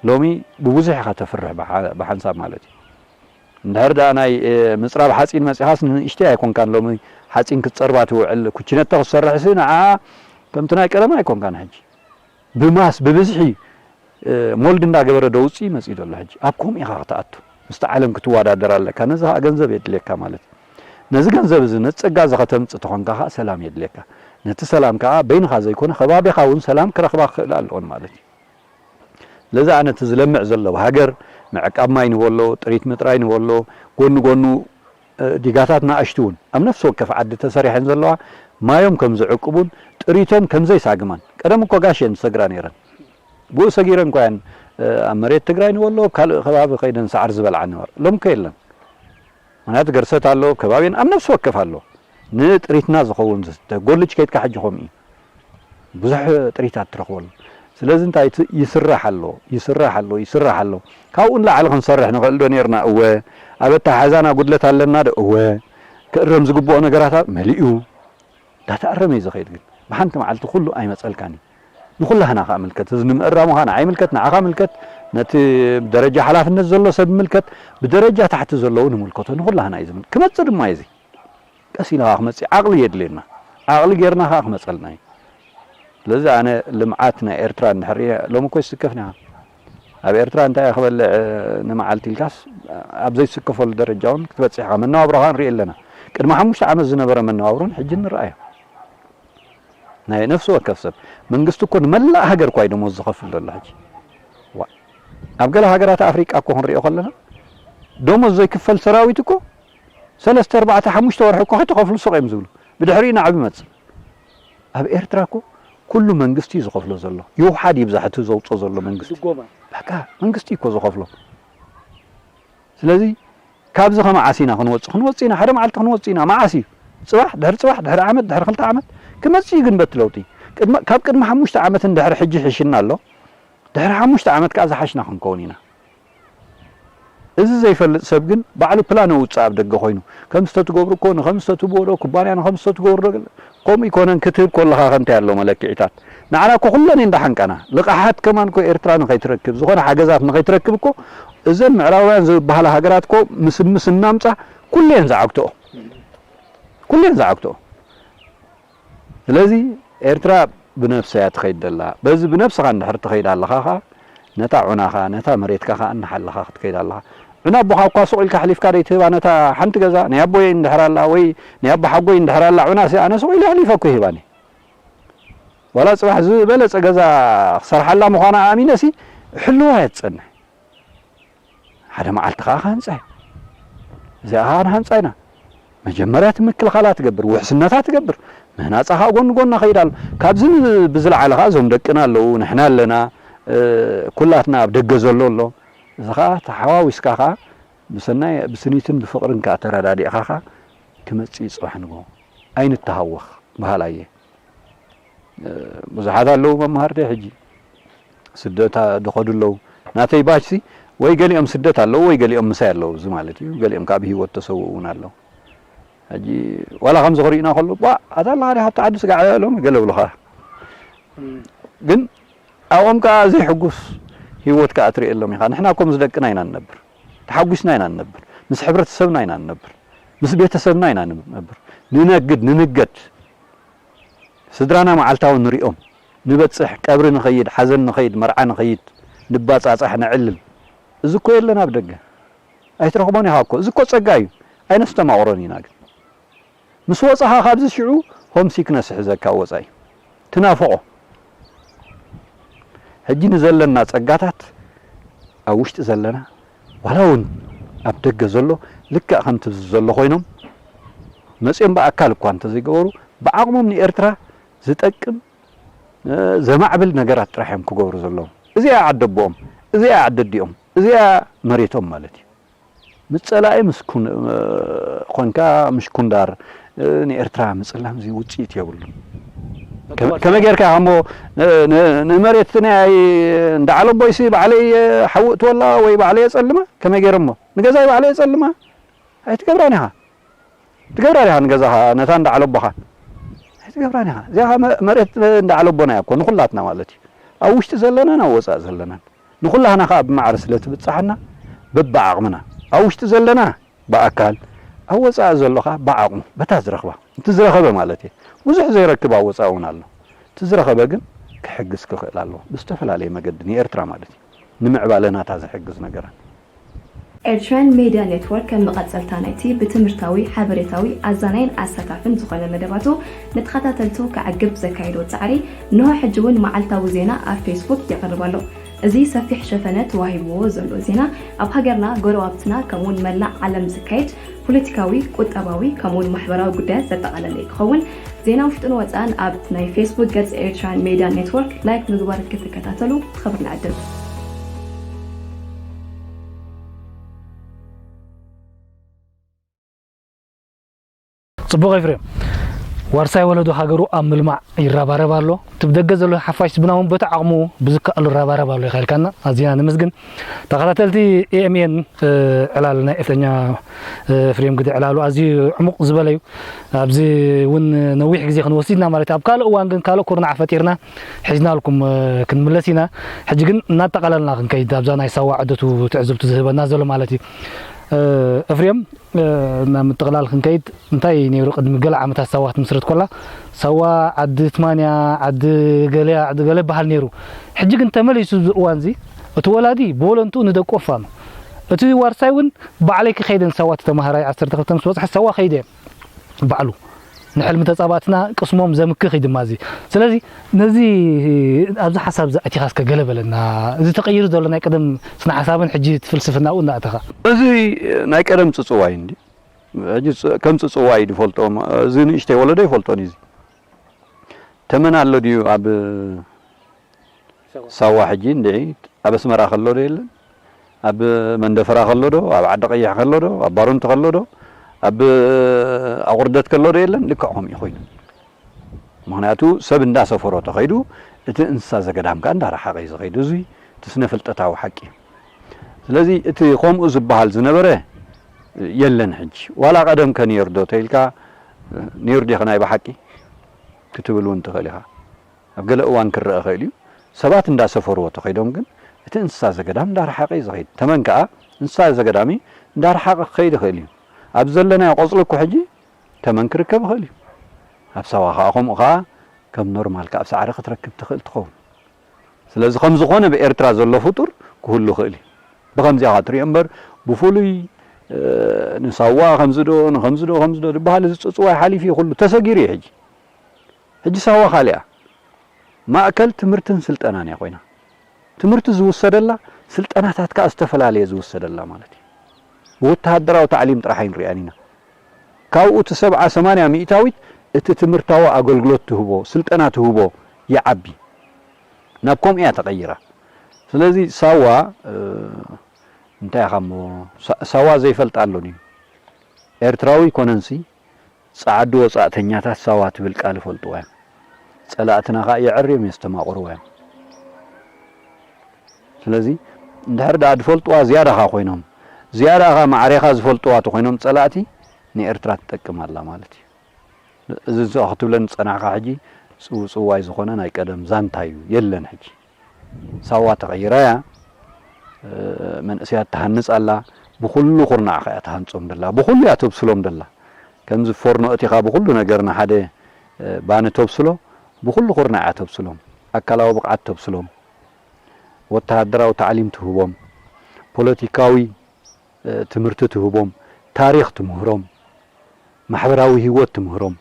ሎሚ ብብዙሕ ኢኻ ተፍርሕ ብሓንሳብ ማለት እዩ። እንድሕር ደኣ ናይ ምጽራብ ሓጺን መጺኻስ ንእሽተይ ኣይኮንካን። ሎሚ ሓጺን ክትጸርባ ትውዕል ኩችነቶ ክትሰርሕሲ ንዓ ከምቲ ናይ ቀደም ኣይኮንካን። ሕጂ ብማስ ብብዝሒ ሞልድ እንዳገበረ ደውጽእ መጺኡ ዘሎ። ሕጂ ኣብ ከምኡ ኢኻ ክትኣቱ ምስቲ ዓለም ክትወዳደር ኣለካ። ነዚ ኸኣ ገንዘብ የድልየካ ማለት እዩ። ነዚ ገንዘብ እዚ ነቲ ጸጋ እዚ ከተምጽእ ተኾንካ ኸኣ ሰላም የድልየካ። ነቲ ሰላም ከኣ በይንኻ ዘይኮነ ከባቢኻ እውን ሰላም ክረኽባ ክኽእል ኣለዎን ማለት እዩ። ለዚ ኣነ እቲ ዝለምዕ ዘሎ ሃገር ምዕቃብ ማይ ንበሎ፣ ጥሪት ምጥራይ ንበሎ፣ ጎኒ ጎኑ ዲጋታት ንኣሽቱ እውን ኣብ ነፍሲ ወከፍ ዓዲ ተሰሪሐን ዘለዋ ማዮም ከም ዝዕቅቡን ጥሪቶም ከም ዘይሳግማን። ቀደም እኮ ጋሽ እየን ዝሰግራ ነይረን። ብኡ ሰጊረን እኮ እየን ኣብ መሬት ትግራይ ንበሎ ኣብ ካልእ ከባቢ ከይደን ሳዕሪ ዝበልዓ ነበረ። ሎም እኮ የለን። ምክንያቱ ገርሰት ኣሎ፣ ከባቢን ኣብ ነፍሲ ወከፍ ኣሎ። ንጥሪትና ዝኸውን ዝስተ ጎልጅ ከይድካ ሕጂ ከምኡ እዩ። ብዙሕ ጥሪታት ትረኽበሉ። ስለዚ እንታይ እቲ ይስራሕ ኣሎ፣ ይስራሕ ኣሎ፣ ይስራሕ ኣሎ። ካብኡ ንላዕሊ ክንሰርሕ ንኽእል ዶ ኔርና? እወ። ኣብ ኣተሓሕዛና ጉድለት ኣለና ዶ? እወ። ክእረም ዝግብኦ ነገራት ኣብ መሊኡ። እንዳተኣረመ እዩ ዝኸይድ ግን። ብሓንቲ መዓልቲ ኩሉ ኣይመጸልካን እዩ። ንኹላህና ከኣ ምልከት። እዚ ንምእራሙ ከኣ ንዓይ ምልከት፣ ንዓኻ ምልከት፣ ነቲ ብደረጃ ሓላፍነት ዘሎ ሰብ ምልከት፣ ብደረጃ ታሕቲ ዘለዉ ንምልከቶ፣ ንኹላህና እዩ ዝምል-፣ ክመጽእ ድማ እዩ እዚ። ቀስ ኢልኻ ክመጽእ ዓቕሊ የድልየና። ዓቕሊ ጌርና ከኣ ክመጸልና እዩ። ስለዚ ኣነ ልምዓት ናይ ኤርትራ እንድሕር ሪኤ፣ ሎሚ እኮ ይስከፍና ኢና። ኣብ ኤርትራ እንታይ እየ ክበልዕ ንመዓልቲ ኢልካስ ኣብ ዘይትስከፈሉ ደረጃ እውን ክትበጽሕ ኢኻ። መነባብሮኻ ንርኢ ኣለና። ቅድሚ ሓሙሽተ ዓመት ዝነበረ መነባብሮን ሕጂ ንርኣዮ። ናይ ነፍሲ ወከፍ ሰብ መንግስቲ እኮ ንመላእ ሃገር እኳ እዩ ደሞዝ ዝኸፍል ዘሎ ሕጂ። ዋ፣ ኣብ ገለ ሃገራት ኣፍሪቃ እኮ ክንሪኦ ከለና ደሞዝ ዘይክፈል ሰራዊት እኮ ሰለስተ፣ ኣርባዕተ፣ ሓሙሽተ ወርሒ እኮ ከይተኸፍሉ ስቕ እዮም ዝብሉ። ብድሕሪኡ ናዕቢ ይመጽእ። ኣብ ኤርትራ እኮ ኩሉ መንግስቲ እዩ ዝኸፍሎ ዘሎ። ይውሓድ ይብዛሕ እቲ ዘውፅኦ ዘሎ መንግስቲ። ድጎማ። በቃ መንግስቲ እዩ እኮ ዝኸፍሎ። ስለዚ ካብዚ ከመዓስ ኢና ክንወፅእ? ክንወፅእ ኢና፣ ሓደ መዓልቲ ክንወፅእ ኢና። መዓስ እዩ? ፅባሕ፣ ድሕሪ ፅባሕ፣ ድሕሪ ዓመት፣ ድሕሪ ክልተ ዓመት ክመፅእ እዩ። ግን በቲ ለውጢ ቅድመ-፣ ካብ ቅድሚ ሓሙሽተ ዓመት እንድሕሪ ሕጂ ሒሽና ኣሎ፣ ድሕሪ ሓሙሽተ ዓመት ከዓ ዝሓሽና ክንከውን ኢና። እዚ ዘይፈልጥ ሰብ ግን ባዕሉ ፕላን የውፅእ ኣብ ደገ ኮይኑ። ከምዚ ተትገብሩ እኮ፣ ንኸምዚ ተትብዎ ዶ፣ ኩባንያ ንኸምዚ ተትገብሩ ዶ፣ ከምኡ ይኮነን ክትህብ ከለኻ ከ እንታይ ኣሎ መለክዒታት? ንዓና እኮ ኩለን እየን ዳሓንቃና። ልቓሓት ከማን እኮ ኤርትራ ንኸይትረክብ፣ ዝኾነ ሓገዛት ንኸይትረክብ እኮ እዘን ምዕራባውያን ዝበሃላ ሃገራት እኮ ምስ፣ ምስ እናምጻ ኩለን ዝዓግትኦ። ኩለን ዝዓግትኦ። ስለዚ ኤርትራ ብነብሳ እያ ትኸይድ ዘላ። በዚ ብነብስኻ እንድሕር ትኸይድ ኣለኻ ኸኣ፣ ነታ ዑናኻ፣ ነታ መሬትካ ኸኣ እናሓለኻ ክትከይድ ኣለኻ። ዑና ኣቦኻ እኳ ሱቕ ኢልካ ኣሕሊፍካ ደይትህባ ነታ ሓንቲ ገዛ፣ ናይ ኣቦየይ እንድሕር ኣላ ወይ ናይ ኣቦ ሓጎይ እንድሕር ኣላ ዑናሲ ኣነ ሱቕ ኢለ ኣሕሊፈ እኮ ይህባኒ። ዋላ ጽባሕ ዝበለጸ ገዛ ክሰርሓላ ምዃና ኣሚነሲ ሕልዋ እያ ትጸንሕ። ሓደ መዓልቲ ኸኣ ክሃንጻ እዩ። እዚኣ ኸኣ ንሃንጻ ኢና። መጀመርያ እቲ ምክልኻላ ትገብር፣ ውሕስነታ ትገብር፣ ምህናጻ ኸኣ ጎኒ ጎና ኸይድ ኣሎ። ካብዚ ን-፣ ብዝለዓለ ኸኣ እዞም ደቅና ኣለዉ፣ ንሕና ኣለና፣ እ፣ ኩላትና ኣብ ደገ ዘሎ ኣሎ። እዚ ኸኣ ተሓዋዊስካ ኸኣ ብሰናይ፣ ብስኒትን ብፍቕርን ከኣ ተረዳዲእኻ ኸኣ ክመጽእ እዩ ጽባሕ ንግሆ። ኣይንተሃወኽ በሃላይ እየ። ብዙሓት ኣለዉ መማህርተይ ሕጂ ስደት ዝኸዱ ኣለዉ። ናተይ ባችሲ ወይ ገሊኦም ስደት ኣለዉ ወይ ገሊኦም ምሳይ ኣለዉ። እዚ ማለት እዩ። ገሊኦም ካብ ህይወት ተሰውኡ እውን ኣለዉ። ሕጂ ዋላ ከምዚ ክርእዩና ከለዉ፣ "ዋ፣ ኣታ ኣለኻ ዲኻ ኣብቲ ዓዲ ስጋዕ?" ኢሎም ገለ ይብሉኻ። እም። ግን ኣብኦም ከኣ ዘይሕጉስ ህይወት ከኣ ትርእየሎም ኢኻ። ንሕና እኮ ምስ ደቅና ኢና ንነብር። ተሓጒስና ኢና ንነብር። ምስ ሕብረተሰብና ኢና ንነብር። ምስ ቤተሰብና ኢና ንነብር። ንነግድ፣ ንንገድ። ስድራና መዓልታዊ ንሪኦም። ንበጽሕ፣ ቀብሪ ንኸይድ፣ ሓዘን ንኸይድ፣ መርዓ ንኸይድ፣ ንባጻጻሕ፣ ነዕልል። እዚ እኮ የለን ኣብ ደገ። ኣይትረኽቦን ኢኻ እኮ። እዚ እኮ ጸጋ እዩ። ኣይነስተማቕሮን ኢና ግን። ምስ ወጻኻ ካብዚ ሽዑ ሆም ሲክነስ ይሕዘካ ወጻኢ። ትናፍቖ። ሕጂ ንዘለና ጸጋታት ኣብ ውሽጢ ዘለና፣ ዋላ እውን ኣብ ደገ ዘሎ፣ ልክዕ ከምቲ ዘሎ ኮይኖም፣ መጺኦም ብኣካል እኳ እንተዘይገበሩ፣ ብዓቕሞም ንኤርትራ ዝጠቅም፣ እ፣ ዘማዕብል ነገራት ጥራሕ እዮም ክገብሩ ዘለዎም። እዚኣ ዓዲ ኣቦኦም፣ እዚኣ ዓዲ ኣዲኦም፣ እዚኣ መሬቶም ማለት እዩ። ምስ ጸላኢ ምስ ኩን-፣ እ፣ ኾንካ ምሽኩንዳር፣ እ፣ ንኤርትራ ምጽላም እዚ ውጽኢት የብሉን። ከመ-፣ ከመይ ጌርካ እሞ ን-፣ ን-፣ ንመሬት ናይ እንዳ ዓለቦይሲ ባዕለይ፣ እ፣ ሓዊ እትወላ ወይ ባዕለይ የጸልማ? ከመይ ጌረ እሞ ንገዛይ ባዕለይ የጸልማ? ኣይትገብራን ኢኻ። ትገብራ ዲኻ ንገዛኻ፣ ነታ እንዳ ዓለቦኻ? ኣይትገብራን ኢኻ። እዚኣ ኸኣ መ-፣ መሬት እንዳ ዓለቦና እያ እኮ፣ ንኹላትና ማለት እዩ። ኣብ ውሽጢ ዘለናን ኣብ ወጻኢ ዘለናን። ንኹላህና ኸኣ ብማዕረ ስለ ትብጽሓና፣ በብዓቕምና። ኣብ ውሽጢ ዘለና ብኣካል፣ ኣብ ወጻኢ ዘሎ ኸኣ ብዓቕሙ፣ በታ ዝረኽባ። እቲ ዝረኸበ ማለት እየ። ብዙሕ ዘይረክብ ኣብ ወጻኢ እውን ኣሎ። እቲ ዝረኸበ ግን ክሕግዝ ክኽእል ኣለዎ። ብዝተፈላለየ መገዲ ንኤርትራ ማለት እዩ። ንምዕባለ ናታ ዝሕግዝ ነገራት። ኤርትራውያን ሜድያ ኔትወርክ ከም መቐጸልታ ናይቲ ብትምህርታዊ፣ ሓበሬታዊ፣ ኣዛናይን ኣሳታፍን ዝኾነ መደባቱ ንተኸታተልቱ ከዕግብ ዘካየዶ ጻዕሪ፣ እንሆ ሕጂ እውን መዓልታዊ ዜና ኣብ ፌስቡክ የቕርብ ኣሎ። እዚ ሰፊሕ ሸፈነ ተዋሂብዎ ዘሎ ዜና፣ ኣብ ሃገርና፣ ጎረባብትና፣ ከምኡውን መላእ ዓለም ዝካየድ ፖለቲካዊ፣ ቁጠባዊ፣ ከምኡውን ማሕበራዊ ጉዳያት ዘጠቓለለ እዩ ክኸውን። ዜና ውሽጥን ወጻእን ኣብ ናይ ፌስቡክ ገጽ ኤርትራን ሜድያ ኔትወርክ ላይክ ምግባር ክትከታተሉ ብኽብሪ ንዕድም። ጽቡቕ ኤፍሬም። ዋርሳይ ወለዶ ሃገሩ ኣብ ምልማዕ ይረባረብ ኣሎ። እቲ ብደገ ዘሎ ሓፋሽ ህዝብና እውን በቲ ዓቕሙ ብዝከኣሉ ይረባረብ ኣሎ ኢኻ ኢልካና። ኣዚና ነመስግን። ተኸታተልቲ ኤ ኤም ኤን፣ እ፣ ዕላል ናይ ኤፍሬኛ፣ እ፣ ኤፍሬም ግደ ዕላሉ ኣዝዩ ዕሙቕ ዝበለ እዩ። ኣብዚ እውን ነዊሕ ግዜ ክንወስድ ኢና ማለት እዩ። ኣብ ካልእ እዋን ግን ካልእ ኩርናዕ ፈጢርና ሒዝናልኩም፣ እ፣ ክንምለስ ኢና። ሕጂ ግን እናጠቓለልና ክንከይድ ኣብዛ ናይ ሳዋ ዕደቱ ትዕዝብቱ ዝህበና ዘሎ ማለት እዩ። እ፣ ኤፍሬም፣ እ፣ ናብ ምጥቕላል ክንከይድ፣ እንታይ ነይሩ ቅድሚ ገለ ዓመታት ሳዋ ክትምስረት ኮላ? ሳዋ ዓዲ ትማንያ፣ ዓዲ ገለያ፣ ዓዲ ገለ በሃል ነይሩ። ሕጂ ግን ተመሊሱ እዚ እዋን እዚ፣ እቲ ወላዲ ብወለንትኡ ንደቁ ኣፋኑ። እቲ ዋርሳይ እውን ባዕለይ ክኸይደን ሳዋ፣ እቲ ተማሃራይ ዓሰርተ ክልተ ምስ በጽሐ ሳዋ ከይደ ባዕሉ። ንሕልሚ ተጻባእትና ቅስሞም ዘምክኽ እዩ ድማ እዚ። ስለዚ ነዚ ኣብዚ ሓሳብ እዚ ኣቲኻ እስከ ገለ በለና። እዚ ተቐይሩ ዘሎ ናይ ቀደም ስነ ሓሳብን ሕጂ እቲ ፍልስፍናኡ እናእተኻ። እዚ ናይ ቀደም ጽጽዋይ እንዲ። ሕጂ ጽ-፣ ከም ጽጽዋይ ድፈልጦም፣ እዚ ንእሽተይ ወለዶ ይፈልጦን እዩ እዚ። ተመን ኣሎ ድዩ ኣብ ሳዋ ሕጂ እንድዒ ኣብ ኣስመራ ከሎ ዶ የለን? ኣብ መንደፈራ ከሎ ዶ? ኣብ ዓዲ ቀይሕ ከሎ ዶ? ኣብ ባሮንቲ ከሎ ዶ? ኣብ ኣቑርደት ከሎ ዶ የለን? ልክዕ ከምኡ ኮይኑ። ምኽንያቱ ሰብ እንዳሰፈሮ ተኸይዱ፣ እቲ እንስሳ ዘገዳም ከኣ እንዳረሓቐ እዩ ዝኸይዱ። እዚ እቲ ስነ ፍልጠታዊ ሓቂ እዩ። ስለዚ እቲ ከምኡ ዝበሃል ዝነበረ የለን ሕጂ። ዋላ ቀደም ከ ነይሩ ዶ ተኢልካ፣ ነይሩ ዲኸ ናይ ብሓቂ ክትብል እውን ትኽእል ኢኻ። ኣብ ገለ እዋን ክረአ ይኽእል እዩ። ሰባት እንዳሰፈርዎ ተኸይዶም ግን እቲ እንስሳ ዘገዳም እንዳረሓቐ እዩ ዝኸይድ። ተመን ከኣ እንስሳ ዘገዳም እንዳረሓቐ ክኸይድ ይኽእል እዩ። ኣብ ዘለናዮ ቆጽሊ እኮ ሕጂ ተመን ክርከብ ይኽእል እዩ። ኣብ ሳዋ ከኣ ከምኡ ከኣ ከም ኖርማል ከኣ ኣብ ሳዕሪ ክትረክብ ትኽእል ትኸውን። ስለዚ ከም ዝኾነ ብኤርትራ ዘሎ ፍጡር ክህሉ ይኽእል እዩ። ብኸምዚኣ ከኣ ትሪኦ እምበር ብፍሉይ፣ እ፣ ንሳዋ ከምዚ ዶ፣ ንኸምዚ ዶ፣ ከምዚ ዶ ዝበሃል እዚ ጽጽዋይ ሓሊፉ እዩ ኩሉ። ተሰጊሩ እዩ ሕጂ። ሕጂ ሳዋ ካሊኣ ማእከል ትምህርትን ስልጠናን እያ ኮይና። ትምህርቲ ዝውሰደላ፣ ስልጠናታት ከኣ ዝተፈላለየ ዝውሰደላ ማለት እዩ። ብወተሃደራዊ ታዕሊም ጥራሕ ኣይንሪኣን ኢና። ካብኡ እቲ ሰብዓ ሰማንያ ሚእታዊት እቲ ትምህርታዊ ኣገልግሎት ትህቦ፣ ስልጠና ትህቦ ይዓቢ። ናብ ከምኡ እያ ተቐይራ። ስለዚ ሳዋ፣ እ፣ እንታይ ኢኻ እሞ፣ ሳ-፣ ሳዋ ዘይፈልጥ ኣሎ ድዩ? ኤርትራዊ ኣይኮነንሲ፣ ጸዓዱ ወጻእተኛታት ሳዋ ትብል ቃል ይፈልጥዋ እዮም። ጸላእትና ኸኣ የዐርዮም የስተማቕርዋ እዮም። ስለዚ እንድሕር ደኣ ዝፈልጥዋ ዝያዳኻ ኮይኖም፣ ዝያዳኻ ማዕሬኻ ዝፈልጥዋ ተኾይኖም ጸላእቲ፣ ንኤርትራ ትጠቅም ኣላ ማለት እዩ። እዚ እዚ ክትብለኒ ዝጸናሕካ ሕጂ ጽውጽዋይ ዝኾነ ናይ ቀደም ዛንታ እዩ፣ የለን ሕጂ። ሳዋ ተቐይራ እያ፣ እ፣ መንእሰያት ትሃንጽ ኣላ፣ ብኹሉ ኩርናዕኻ እያ ትሃንጾም ደላ፣ ብኹሉ እያ ተብስሎም ደላ። ከምዚ ፎርኖ እቲኻ ብኹሉ ነገር ንሓደ፣ እ፣ ባኒ ተብስሎ፣ ብኹሉ ኩርናዕ እያ ተብስሎም። ኣካላዊ ብቕዓት ተብስሎም፣ ወተሃደራዊ ታዕሊም ትህቦም፣ ፖለቲካዊ፣ እ፣ ትምህርቲ ትህቦም፣ ታሪኽ ትምህሮም፣ ማሕበራዊ ህይወት ትምህሮም፣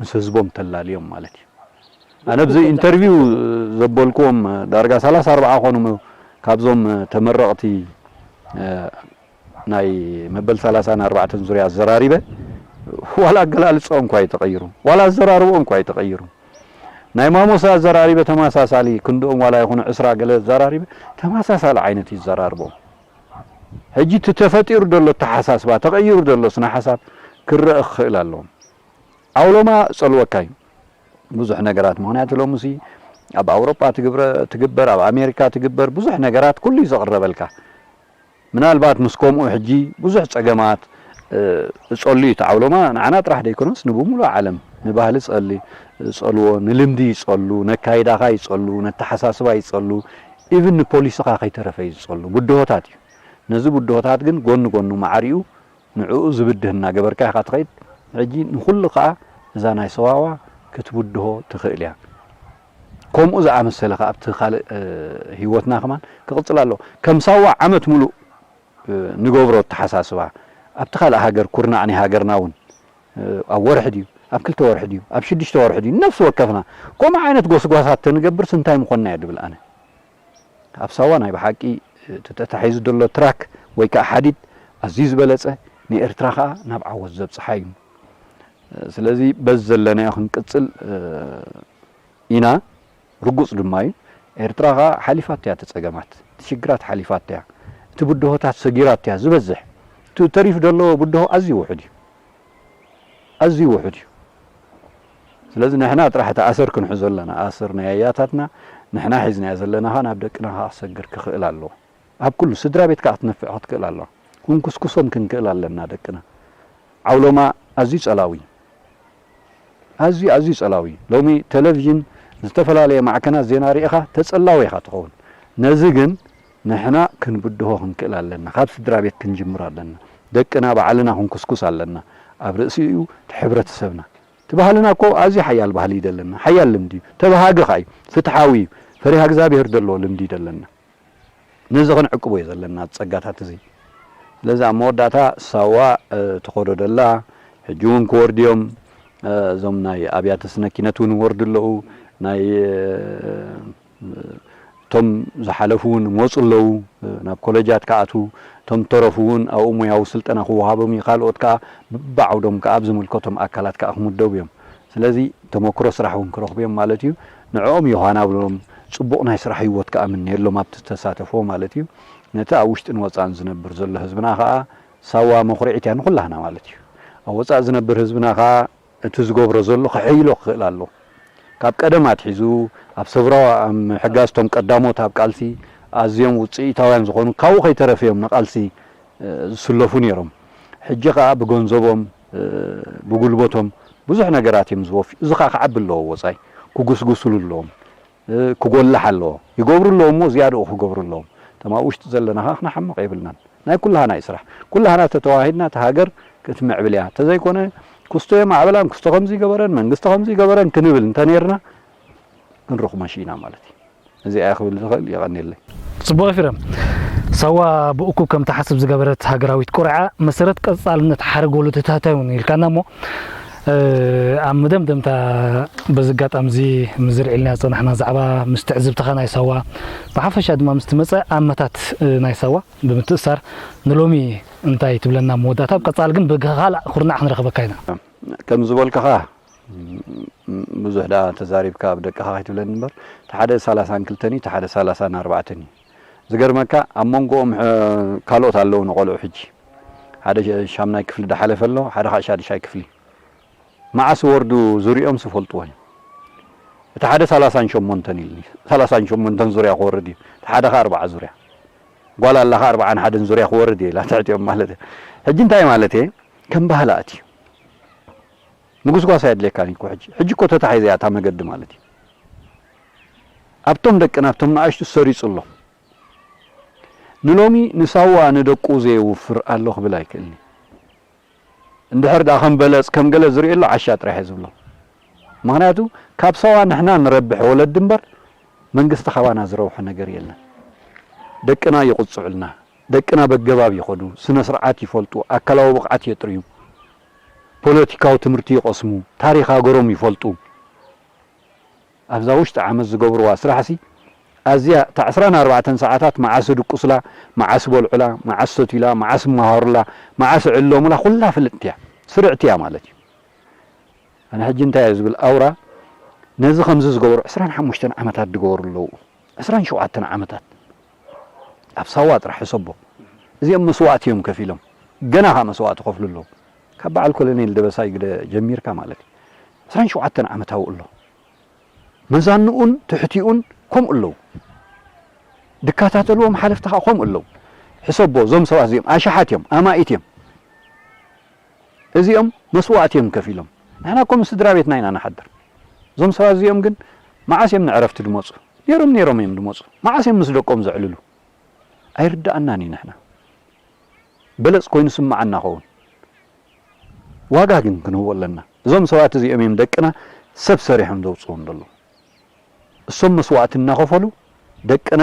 ምስ ህዝቦም ተላልዮም ማለት እዩ። ኣነ ኣብዚ ኢንተርቪው ዘበልክዎም ዳርጋ ሰላሳ ኣርባዓ ኾኑ፣ ካብዞም ተመረቕቲ፣ እ፣ ናይ መበል ሰላሳን ኣርባዕተን ዙርያ ኣዘራሪበ፣ ዋላ ኣገላልጾም እኳ ኣይተቐይሩ፣ ዋላ ኣዘራርቦም እኳ ኣይተቐይሩ። ናይ ማሞሳ ኣዘራሪበ ተመሳሳሊ ክንድኦም ዋላ ይኹኑ ዕስራ ገለ ኣዘራሪበ፣ ተመሳሳሊ ዓይነት እዩ ዘራርቦም። ሕጂ እቲ ተፈጢሩ ዘሎ ኣተሓሳስባ፣ ተቐይሩ ዘሎ ስነ ሓሳብ ክረአ ክኽእል ኣለዎ። ዓውሎማ ጸልወካ እዩ። ብዙሕ ነገራት፣ ምኽንያቱ ሎምሲ ኣብ ኣውሮጳ ትግብረ-፣ ትግበር፣ ኣብ ኣሜሪካ ትግበር፣ ብዙሕ ነገራት ኩሉ እዩ ዘቕረበልካ። ምናልባት ምስ ከምኡ ሕጂ ብዙሕ ጸገማት፣ እ፣ እጸሉ እዩ። እቲ ዓውሎማ ንዓና ጥራሕ ደይኮነስ ንብምሉእ ዓለም ንባህሊ ጸሊ-፣ ጸልዎ፣ ንልምዲ ይጸሉ፣ ነካይዳኻ ይጸሉ፣ ነተሓሳስባ ይጸሉ፣ ኢቭን ንፖሊስኻ ከይተረፈ እዩ ዝጸሉ። ብድሆታት እዩ። ነዚ ብድሆታት ግን ጎኒ ጎኑ ማዕሪኡ ንዕኡ ዝብድህ እናገበርካ ኢኻ ትኸይድ። ሕጂ ንኹሉ ከኣ እዛ ናይ ሰዋዋ ክትብድሆ ትኽእል እያ። ከምኡ ዝኣመሰለ ከኣ ኣብቲ ካልእ፣ እ፣ ህይወትና ከማን ክቕጽል ኣለዎ። ከም ሳዋ ዓመት ሙሉእ፣ እ፣ ንገብሮ ኣተሓሳስባ፣ ኣብቲ ካልእ ሃገር ኩርናዕ ናይ ሃገርና እውን፣ እ፣ ኣብ ወርሒ ድዩ፣ ኣብ ክልተ ወርሒ ድዩ፣ ኣብ ሽዱሽተ ወርሒ ድዩ፣ ነፍሲ ወከፍና ከምኡ ዓይነት ጎስጓሳት ተንገብርስ እንታይ ምኾንና እየ ድብል ኣነ። ኣብ ሳዋ ናይ ብሓቂ እቲ ተታሒዙ ዘሎ ትራክ ወይ ከዓ ሓዲድ ኣዝዩ ዝበለጸ፣ ንኤርትራ ከዓ ናብ ዓወት ዘብጽሓ እዩ። ስለዚ በዚ ዘለናዮ ክንቅጽል ኢና። ርጉጽ ድማ እዩ። ኤርትራ ከኣ ሓሊፋቶ እያ እቲ ጸገማት፣ እቲ ሽግራት ሓሊፋቶ እያ። እቲ ብድሆታት ሰጊራቶ እያ ዝበዝሕ። እቲ ተሪፉ ዘሎ ብድሆ ኣዝዩ ውሑድ እዩ። ኣዝዩ ውሑድ እዩ። ስለዚ ንሕና ጥራሕ እቲ ኣሰር ክንሕዞ ኣለና። ኣሰር ናይ ኣያታትና ንሕና ሒዝናዮ ዘለና ከኣ ናብ ደቅና ከኣ ክሰግር ክኽእል ኣለዎ። ኣብ ኩሉ ስድራ ቤት ከኣ ክትነፍዕ ክትክእል ኣለዋ። ክንኩስኩሶም ክንክእል ኣለና ደቅና። ዓውሎማ ኣዝዩ ጸላዊ እዩ። ኣዝዩ፣ ኣዝዩ ጸላዊ እዩ። ሎሚ ቴሌቪዥን፣ ዝተፈላለየ ማዕከናት ዜና ርኢኻ ተጸላዊ ኢኻ ትኸውን። ነዚ ግን ንሕና ክንብድሆ ክንክእል ኣለና። ካብ ስድራ ቤት ክንጅምር ኣለና። ደቅና ባዕልና ክንኩስኩስ ኣለና። ኣብ ርእሲኡ እቲ ሕብረተሰብና። እቲ ባህልና እኮ ኣዝዩ ሓያል ባህሊ እዩ ዘለና። ሓያል ልምዲ እዩ። ተበሃጊ ከኣ እዩ። ፍትሓዊ እዩ። ፈሪሃ እግዚኣብሄር ዘለዎ ልምዲ እዩ ዘለና። ነዚ ክንዕቅቦ እዩ ዘለና፣ ጸጋታት እዚ። ስለዚ ኣብ መወዳእታ ሳዋ፣ እ፣ ትኸዶ ደላ፣ ሕጂ እውን ክወርዱ እዮም። እ፣ እዞም ናይ ኣብያተ ስነ ኪነት እውን ይወርዱ ኣለዉ። ናይ፣ እ፣ እቶም ዝሓለፉ እውን ይመጹ ኣለዉ፣ እ፣ ናብ ኮለጃት ክኣትዉ። እቶም ዝተረፉ እውን ኣብኡ ሞያዊ ስልጠና ክወሃቦም እዩ። ካልኦት ከኣ ብብዓውዶም ከኣ ኣብ ዝምልከቶም ኣካላት ከኣ ክምደቡ እዮም። ስለዚ ተመክሮ ስራሕ እውን ክረኽቡ እዮም ማለት እዩ። ንዕኦም ዮሃና ብሎም፣ ጽቡቕ ናይ ስራሕ ህይወት ከኣ ምነየሎም ኣብቲ ዝተሳተፍዎ ማለት እዩ። ነቲ ኣብ ውሽጥን ወጻእን ዝነብር ዘሎ ህዝብና ከኣ ሳዋ መኹርዒት እያ ንኹላህና ማለት እዩ። ኣብ ወጻእ ዝነብር ህዝብና ከኣ እቲ ዝገብሮ ዘሎ ክሕይሎ ክኽእል ኣለዎ። ካብ ቀደም ኣትሒዙ ኣብ ሰውራዊ ምሕጋዝ እቶም ቀዳሞት ኣብ ቃልሲ ኣዝዮም ውጽኢታውያን ዝኾኑ ካብኡ ከይተረፈ እዮም ንቃልሲ፣ እ፣ ዝስለፉ ነይሮም። ሕጂ ከኣ ብገንዘቦም፣ እ፣ ብጉልበቶም ብዙሕ ነገራት እዮም ዝወፍዩ። እዚ ከኣ ክዓቢ ኣለዎ፣ ወጻኢ ክጉስጉስሉ ኣለዎም፣ እ፣ ክጎልሕ ኣለዎ። ይገብሩ ኣለዎ እሞ ዝያድኡ ክገብሩ ኣለዎም። እቶም ኣብ ውሽጢ ዘለና ከኣ ክንሓምቕ የብልናን። ናይ ኩላህና እዩ ስራሕ። ኩላህና ተተዋሂድና እታ ሃገር ክትምዕብል እያ። እንተዘይኮነ ክስቶ የማዕበላን፣ ክስቶ ከምዚ ይገበረን፣ መንግስቲ ከምዚ ይገበረን ክንብል እንተኔርና ክንርኽ መሺና ማለት እዩ። እዚ እያ ክብል ዝኽእል። የቐንየለይ። ጽቡቕ ኤፍሬም። ሳዋ ብእኩብ ከም ትሓስብ ዝገበረት ሃገራዊት ቆርዓ መሰረት ቀጻልነት ሓረግ ወለዶታት እውን ኢልካና እሞ፣ እ፣ ኣብ መደምደምታ በዚ ኣጋጣሚ እዚ ምስ ዝልዒልና ዝጸናሕና ዛዕባ ምስ ትዕዝብትኻ ናይ ሳዋ ብሓፈሻ ድማ ምስ ትመጸ ኣመታት፣ እ፣ ናይ ሳዋ ብምትእሳር ንሎሚ እንታይ ትብለና መወዳእታ? ኣብ ቀጻሊ ግን ብካልእ ኩርናዕ ክንረኽበካ ኢና። ከም ዝበልካኻ ብዙሕ ደኣ ተዛሪብካ ኣብ ደቅኻ ከይትብለኒ እምበር፣ እቲ ሓደ ሰላሳን ክልተን እዩ፣ እቲ ሓደ ሰላሳን ኣርባዕተን እዩ። ዝገርመካ ኣብ መንጎኦም፣ እ፣ ካልኦት ኣለዉ ንቖልዑ ሕጂ። ሓደ ሻምናይ ክፍሊ ዳሓለፈ ኣሎ፣ ሓደ ከዓ ሻድሻይ ክፍሊ። መዓስ ወርዱ ዙርያኦም ዝፈልጥዎ እዩ። እቲ ሓደ ሰላሳን ሸሞንተን ኢሉኒ። ሰላሳን ሸሞንተን ዙርያ ክወርድ እዩ። እቲ ሓደ ከዓ ኣርባዓ ዙርያ። ጓል ኣላኻ ኣርባዓን ሓደን ዙርያ ክወርድ እየ ኢላ ትሕቲኦም ማለት እየ። ሕጂ እንታይ ማለት እየ? ከም ባህሊ ኣትዩ። ምጉስጓስ ኣየድልየካን እዩ እኮ ሕጂ። ሕጂ እኮ ተታሒዛ እያ እታ መገዲ ማለት እዩ። ኣብቶም ደቅና፣ ኣብቶም ንኣሽቱ ሰሪጹ ኣሎ። ንሎሚ ንሳዋ ንደቁ ዘየውፍር ኣሎ ክብል ኣይክእልን እዩ። እንድሕር ደኣ ከም በለጽ፣ ከም ገለ ዝርኢ ኣሎ፣ ዓሻ ጥራሕ እየ ዝብሎ። ምኽንያቱ፣ ካብ ሳዋ ንሕና ንረብሕ ወለዲ እምበር፣ መንግስቲ ካባና ዝረብሖ ነገር የለን። ደቅና ይቕጽዑልና፣ ደቅና በገባብ ይኸዱ፣ ስነ ስርዓት ይፈልጡ፣ ኣካላዊ ብቕዓት የጥርዩ፣ ፖለቲካዊ ትምህርቲ ይቐስሙ፣ ታሪኽ ሃገሮም ይፈልጡ። ኣብዛ ውሽጢ ዓመት ዝገብርዋ ስራሕሲ፣ ኣዝያ እታ ዕስራን ኣርባዕተን ሰዓታት መዓስ ድቁስላ፣ መዓስ በልዑላ፣ መዓስ ሰትዩላ፣ መዓስ መሃሩላ፣ መዓስ ዕለሙላ፣ ኩላ ፍልጥቲ እያ፣ ስርዕቲ እያ ማለት እዩ። ኣነ ሕጂ እንታይ እየ ዝብል፣ ኣውራ ነዚ ከምዚ ዝገበሩ ዕስራን ሓሙሽተን ዓመታት ዝገበሩ ኣለዉ። ዕስራን ሸውዓተን ዓመታት ኣብ ሳዋ ጥራሕ ሕሰቦ። እዚኦም መስዋእቲ እዮም ከፊሎም። ገና ኸኣ መስዋእቲ ከፍሉ ኣለዉ። ካብ በዓል ኮሎኔል ደበሳይ ግደ ጀሚርካ ማለት እዩ። ዕስራን ሸውዓተን ዓመት ኣብኡ ኣሎ። መዛንኡን ትሕቲኡን ከምኡ ኣለዉ። ድከታተልዎም ሓለፍቲ ኸኣ ከምኡ ኣለዉ። ሕሰቦ፣ እዞም ሰባት እዚኦም ኣሽሓት እዮም፣ ኣማኢት እዮም። እዚኦም መስዋእቲ እዮም ከፊሎም። ንሕና እኮ ምስ ስድራ ቤትና ኢና ንሓድር። እዞም ሰባት እዚኦም ግን መዓስ እዮም ንዕረፍቲ ድመጹ? ነይሮም ነይሮም እዮም ድመጹ። መዓስ እዮም ምስ ደቆም ዘዕልሉ? ኣይርድኣናን እዩ ንሕና። በለጽ ኮይኑ ስምዓና ኸውን። ዋጋ ግን ክንህቦ ኣለና። እዞም ሰባት እዚኦም እዮም ደቅና ሰብ ሰሪሖም ዘውጽዎም ዘለዉ። እሶም መስዋእቲ እናኸፈሉ ደቅና፣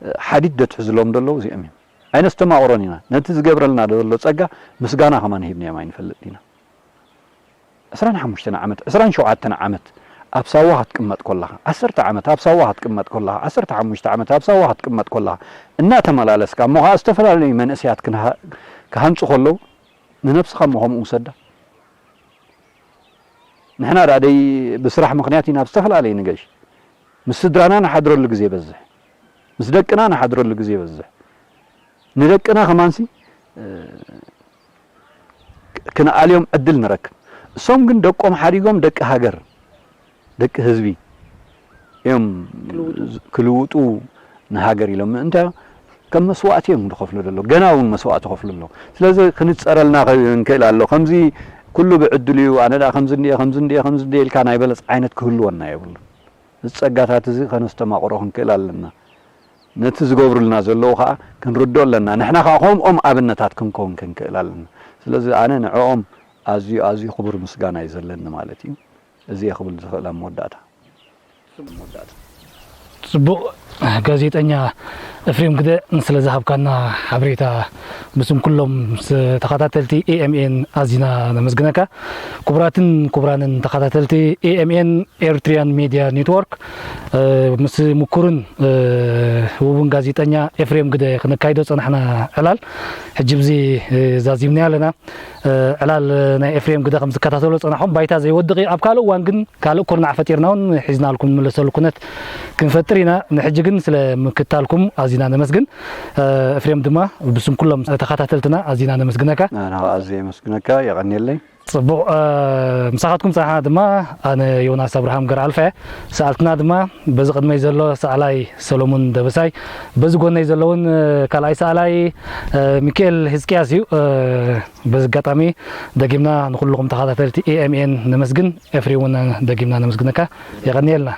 እ፣ ሓዲድ ደትሕዝሎም ዘለዉ እዚኦም እዮም። ኣይነስተማቕሮን ኢና። ነቲ ዝገብረልና ዘሎ ጸጋ ምስጋና ከማን ሂብናዮም ኣይንፈልጥን ኢና። ዕስራን ሓሙሽተን ዓመት፣ ዕስራን ሸውዓተን ዓመት ኣብ ሳዋ ክትቅመጥ ኮላኻ፣ ዓሰርተ ዓመት ኣብ ሳዋ ክትቅመጥ ኮላኻ፣ ዓሰርተ ሓሙሽተ ዓመት ኣብ ሳዋ ክትቅመጥ ኮላኻ፣ እናተመላለስካ፣ እሞ ኸዓ ዝተፈላለዩ መንእሰያት ክንሃ-፣ ክሃንጹ ከለዉ፣ ንነብስኻ እሞ ከምኡ ውሰዳ። ንሕና ደኣ ደይ ብስራሕ ምኽንያት ኢና ኣብ ዝተፈላለየ ንገሽ። ምስ ስድራና ንሓድረሉ ግዜ ይበዝሕ። ምስ ደቅና ንሓድረሉ ግዜ ይበዝሕ። ንደቅና ከማንሲ፣ እ፣ ክንኣልዮም ዕድል ንረክብ። እሶም ግን ደቆም ሓዲጎም ደቂ ሃገር፣ ደቂ ህዝቢ እዮም ክልውጡ። ክልውጡ ንሃገር ኢሎም። ምእንታ ከም መስዋእቲ እዮም ዝኸፍሉ ዘለዉ። ገና እውን መስዋእቲ ይኸፍሉ ኣለዉ። ስለዚ ክንጸረልና ከ-፣ እንክእል ኣሎ። ከምዚ ኩሉ ብዕድሉ እዩ፣ ኣነ ደኣ ከምዚ እንድየ፣ ከምዚ እንድየ፣ ከምዚ እንድየ ኢልካ ናይ በለጽ ዓይነት ክህልወና የብሉን። እዚ ጸጋታት እዚ ከነስተማቕሮ ክንክእል ኣለና። ነቲ ዝገብሩልና ዘለዉ ኸኣ ክንርድኦ ኣለና። ንሕና ኸኣ ከምኦም ኣብነታት ክንከውን ክንክእል ኣለና። ስለዚ ኣነ ንዕኦም ኣዝዩ፣ ኣዝዩ ክቡር ምስጋና እዩ ዘለኒ ማለት እዩ። እዚ እየ ክብል ዝኽእል ኣብ መወዳእታ። ጽቡቕ ጋዜጠኛ ኤፍሬም ግደ፣ ስለ ዝሃብካና ሓበሬታ ብስም ኩሎም ስ-፣ ተኸታተልቲ ኤ ኤም ኤን ኣዚና ነመስግነካ። ክቡራትን ክቡራንን ተኸታተልቲ ኤ ኤም ኤን ኤርትሪያን ሜድያ ኔትወርክ፣ እ፣ ምስ ምኩርን፣ እ፣ ህቡብን ጋዜጠኛ ኤፍሬም ግደ ክነካይዶ ጸናሕና ዕላል፣ ሕጂ ብዚ፣ እ፣ ዛዚምናዮ ኣለና። እ፣ ዕላል ናይ ኤፍሬም ግደ ከም ዝከታተሎ ጸናሕኩም ባይታ ዘይወድቕ እዩ። ኣብ ካልእ እዋን ግን ካልእ ኩርናዕ ፈጢርና እውን ሒዝናልኩም ንምለሰሉ ኩነት ክንፈጥር ኢና። ንሕጂ ግን ስለ ምክታልኩም ኣዚና ነመስግን። እ፣ ኤፍሬም ድማ ብስም ኩሎም ተኸታተልትና ኣዚና ነመስግነካ። ኣነ ኸኣ ኣዝየ የመስግነካ፣ የቐንየለይ። ጽቡቕ፣ እ፣ ምሳኻትኩም ጸናሕና ድማ ኣነ ዮናስ ኣብርሃም ገርኣልፈ፣ ሰኣልትና ድማ በዚ ቅድመይ ዘሎ ሰኣላይ ሰሎሙን ደበሳይ፣ በዚ ጎነይ ዘለውን፣ እ፣ ካልኣይ ሰኣላይ፣ እ፣ ሚካኤል ህዝቅያስ እዩ። እ፣ በዚ ኣጋጣሚ ደጊምና ንኹልኹም ተኸታተልቲ ኤ ኤም ኤን ነመስግን። ኤፍሬም እውን ደጊምና ነመስግነካ። የቐንየልና።